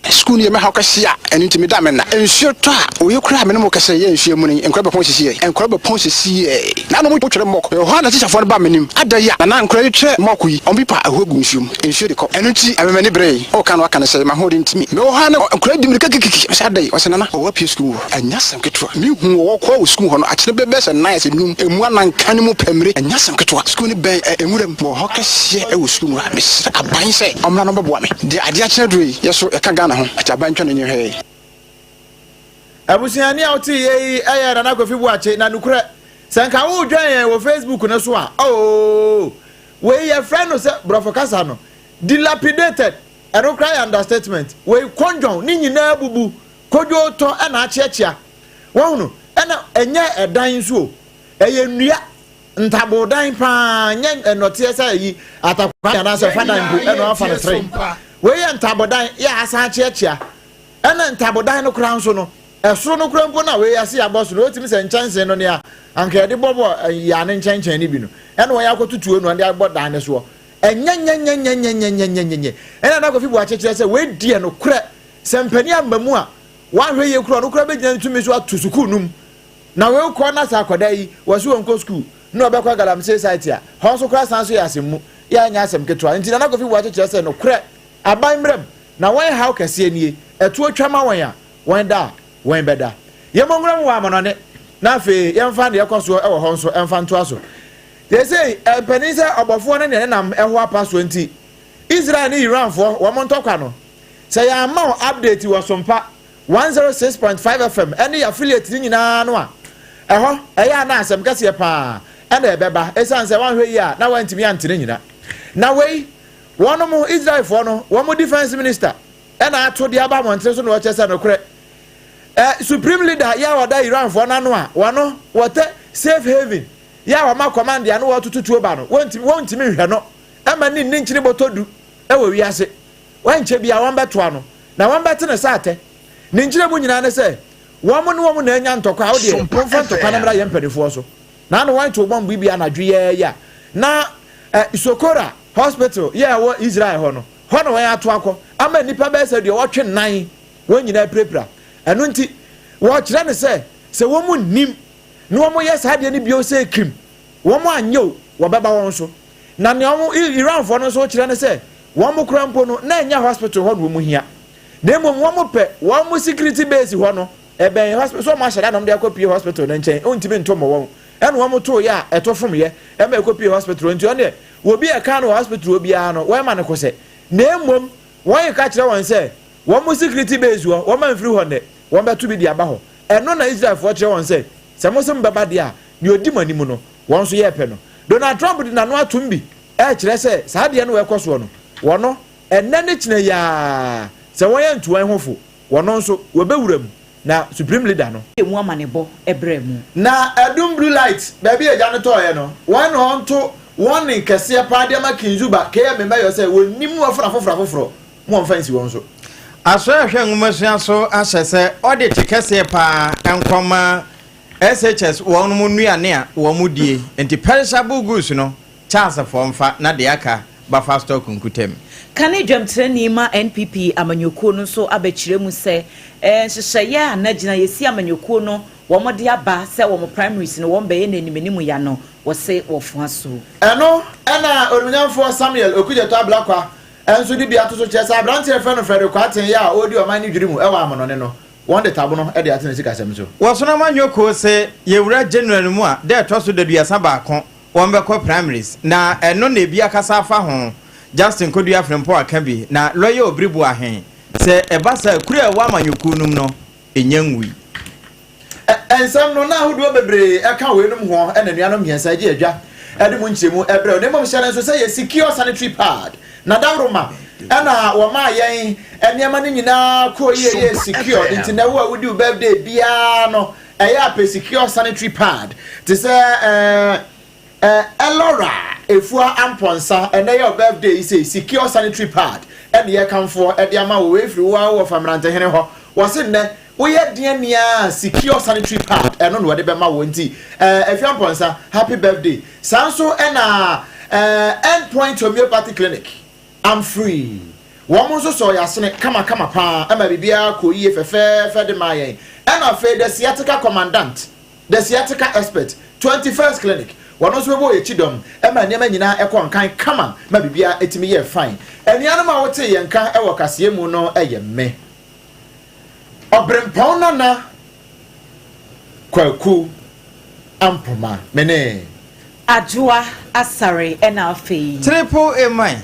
Sukuu no yɛ me haw kɛse a ɛno nti meda me nna. Nsuo tɔ a, oye koraa a me ne mo kɛsɛ yɛ nsuo amuni. Nkwadaa bɛpɔn sisi ɛ. Nkwadaa bɛpɔn sisi ɛ. Na na wɔn twerɛ mock. Ɛwɔ hɔ a na tikyafoɔ no ba m'anim. Ada yi a na na nkwadaa yi twerɛ mock yi, wɔn pipa ahu agu nsuo mu. Nsuo de kɔ. Ɛno nti ɛma m'ani beree. Ɔreka no aka no sɛ m'ahoɔden ntumi. Mewɔ hɔ a na nkwadaa di mmirika kikikiki. Mese ada yi? Ɔse Nana, ɔwɔ apue sukuu mu hɔ. Ɛnyɛ asɛm ketewa. Mehu wɔ hɔ koraa wɔ sukuu hɔ no, akyene bɛyɛ sɛ nnan asɛ num, emu ananka no mu pɛ mmire. Ɛnyɛ asɛm ketewa. Sukuu no bɛn ɛ, nwura mu. Mewɔ hɔ kɛseɛ wɔ sukuu mu ha. Mesrɛ aban sɛ ɔmmra na ɔmmɛboa me. Deɛ adeɛ akyene aduro yi, yɛ so yɛka Ghana ho. Ɛte aban ntwa n'ani nhwɛ yɛn. Abusuani a wotee yei yi yɛ Nana Kofi Boakye, na nokorɛ, sɛ nka woredwɛn yɛn wɔ Facebook no so a, oh, wei yɛfrɛ no sɛ borɔfo kasa no, dilapidated, ɛno koraa yɛ understatement, wei kɔndwɔn, ne nyinaa abubu, Kodwo tɔ na akyeakyea. Wahunu? Ɛna ɛnyɛ ɛdan nso o. Ɛyɛ nnua, ntaboodan paa, nyɛ nnɔteɛ sɛ ayi atakwan anaasɛ fadan mpo ɛna wafa no tere. Wei yɛ ntabodan yɛ asan akyeakyea. Ɛna ntabodan no koraa nso no, ɛsoro no koraa mpo na wei ase abɔ so no, wotumi sɛ nkyɛnsee no nea anka yɛde bɔbɔ yɛ ne nkyɛnkyɛn no bi no, ɛna wɔyɛ akɔtutuo no de abɔ dan no soɔ. Ɛnyɛnyɛnyɛnyɛnyɛnyɛnyɛnyɛ. Ɛna na Kofi Boakye kyerɛ sɛ wei deɛ nokorɛ Sɛ mpanin amma mu a, wanhwɛ yie koraa ɔno koraa bɛgyina ne tumi so ato sukuu no mu. Na wei kɔ na sɛ akwadaa yi, wɔse ɔnkɔ sukuu na ɔbɛkɔ galamsey site a, hɔ nso koraa san so yɛ asɛmmu, yɛ a ɛnyɛ asɛm ketewa. Nti Nana Kofi Boakye kyerɛ sɛ nokorɛ, aban mmra mu, na wɔn haw kɛseɛ nie, ɛtoɔ twa ma wɔn a, wɔn da a, wɔn bɛda. Yɛmmɔ nwura mu wɔ amanɔne, na afei yɛmfa deɛ ɛkɔ soɔ wɔ hɔ nso mfa ntoa so. Seesei mpanin sɛ ɔbɔfoɔ ne deɛ nenam ɛho apa soɔ nti, Israel ne Iranfoɔ wɔn ntɔkwa no, Sɛ yɛamma wo update wɔ Sompa 106.5 FM ne yɛ affiliate no nyinaa no a, ɛhɔ ɛyɛ a na asɛm kɛseɛ paa na ɛbɛba ɛsiane sɛ woanhwɛ yie a na woantumi ante ne nyina. Na wei, wɔnom, Israelfoɔ no, wɔn defense minister na ato de aba mmɔntene so na ɔkyerɛ sɛ nokorɛ eh, supreme leader yɛ a ɔda Iranfoɔ no ano a wɔno wɔtɛ safe haven yɛ a wɔma command a no wɔtoto tuo ba no, wɔntumi, wɔntumi nhwɛ no ɛma ne nni nkyene bɔtɔ du ɛwɔ wiase. Wɔankyɛ biara wɔbɛtoa no, na wɔbɛte no sɛ atɛ. Ne nkyerɛmu nyinaa ne sɛ, wɔn ne wɔn na anya ntɔkwa, wo deɛ, momfa ntɔkwa no mmra yɛn mpanimfoɔ so. Na ano wɔntoo bɔmb bi anadwo yi ara yi a na eh, Sokora Hospital yɛ a ɛwɔ Israel hɔ no, hɔ na wɔato akɔ ama nnipa bɛyɛ sɛ aduɔwɔtwe nnan, wɔn nyinaa apirapira. Ɛno nti, wɔkyerɛ no sɛ, sɛ wɔn nnim na wɔyɛ saa adeɛ no bio sɛ kim, wɔn anyɛ o, wɔbɛba wɔn so. Na nea wɔn, Iranfoɔ no nso kyerɛ ne sɛ, Wɔn koraa mpo no, na ɛnyɛ hospital hɔ na wɔn hia, na mmom wɔn pɛ wɔn security base hɔ no, ɛbɛn hospital, so wɔn ahyɛ da na wɔn de akɔ pie hospital no nkyɛn, ontumi nto mmɔ wɔn, ɛna wɔn too yɛ a ɛto fom yɛ, ɛma ɛkɔ pie hospital hɔ, nti wɔn deɛ, obi a ɛka no wɔ hospital hɔ biara no, wɔn ma no kosɛ, na mmom wɔn ka kyerɛ wɔn sɛ, wɔn security base hɔ, wɔn amfiri hɔ nnɛ, Wɔbɛto bi de aba hɔ. Ɛno na Israelfoɔ kyerɛ wɔn sɛ, Sɛ mo se mobɛba deɛ a, deɛ ɔdi mo anim no, wɔn nso yɛrepɛ no. Donald Trump de n'ano atom bi rekyerɛ sɛ saa adeɛ no a ɛrekɔ soɔ no, wɔno, ɛnnɛ ne kyena yi ara, sɛ wɔyɛ ntoan ho fo, wɔno nso, wɔbɛwura mu, na Supreme Leader no. Emu amanebɔ brɛɛ mu. Na adum blue light baabi a egya no tɔɔeɛ no, wɔn na wɔnto warning kɛseɛ paa de ama Kinzuba, KM Mɛyɔ sɛ wɔnnim na wɔforo afoforɔ afoforɔ ma wɔmfa nsi wɔn so. Asɔre a ɛhwɛ nwomasua so ahyɛ sɛ audit kɛseɛ paa nkɔma SHS wɔn nnuane a wɔn die nti perishable goods no Charles foɔ mfa na deɛ aka bafa stock nkutam. Kane dwamtirani ma NPP amanyɔkuo no nso abɛkyerɛ mu sɛ nhyehyɛeɛ a na gyinaeɛsi amanyɔkuo no wɔn de aba sɛ wɔn primaries no wɔn bɛyɛ no animanim ya no wɔse wɔfoa so. Ɛno na Onimuonyamfoɔ Samuel Okudzeto Ablakwa nso de bi ato so kyerɛ sɛ aberanteɛ a yɛfrɛ no Frederick Kwarteng yi a ɔredi ɔman no dwiri mu wɔ amanɔne no, wɔde tabono de ato ne sikasɛm so. Wɔsono amanyɔkuo se yɛwura January mu a da ɛtɔ so daduasa baako wɔbɛkɔ primaries na ɛno na ebi akasa afa ho, Justin Kodua Frimpong aka bi na Lɔya Obiri Boahen sɛ ɛba saa a kuro a ɛwɔ amanyɔkuo no mu no ɛnya nwui. Nsɛm no na ahodoɔ bebree ka weinom ho na anuanom mmiɛnsa gye adwa de mu nkyerɛmu brɛ wo. Na mmom hyɛ no nso sɛ yɛ Secure Sanitary Pad na dawuroma na wɔmaa yɛn nneɛma no nyinaa kɔɔ yie yɛ secure nti na wo a wodi wo birthday biara no ɛyɛ apɛ Secure Sanitary Pad te sɛ ɛɛ Eh Elora Efua Amponsah ɛnɛ yɛ wo birthday yi sei secure sanitary pad ɛne yɛ kamfoɔ ɛde ama wo wei firi wo ara wo wɔfa Mmerantehene hɔ wɔse nnɛ woyɛ deɛ nea secure sanitary pad ɛno na wɔde bɛma wo nti eh Efua Amponsah happy birthday saa nso ɛna eh End Point Homeopathy Clinic I'm free wɔn nso sɔɔ yɛ asene kama kama paa ɛma biribiara kɔɔ yie fɛfɛɛfɛ de maa yɛn ɛna afei the sciatica commandant The Sciatica Expert, 21st Clinic, Wɔn nso bɛbɔ yɛn kyidɔm ma nneɛma nyinaa kɔ nkan kama ma biribiara tumi yɛ fine. Anuanom a wotee yɛn nka wɔ kaseɛ mu no yɛ me, Ɔberempɔn Nana Kwaku Ampoma, me ne. Adwoa Asare ɛna afei. Triple A man,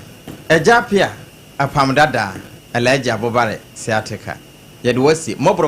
Agya Appiah, Apam Dada, Alhaji Abubare, Sciatica. Yɛde wo asi. Mmɔborɔ.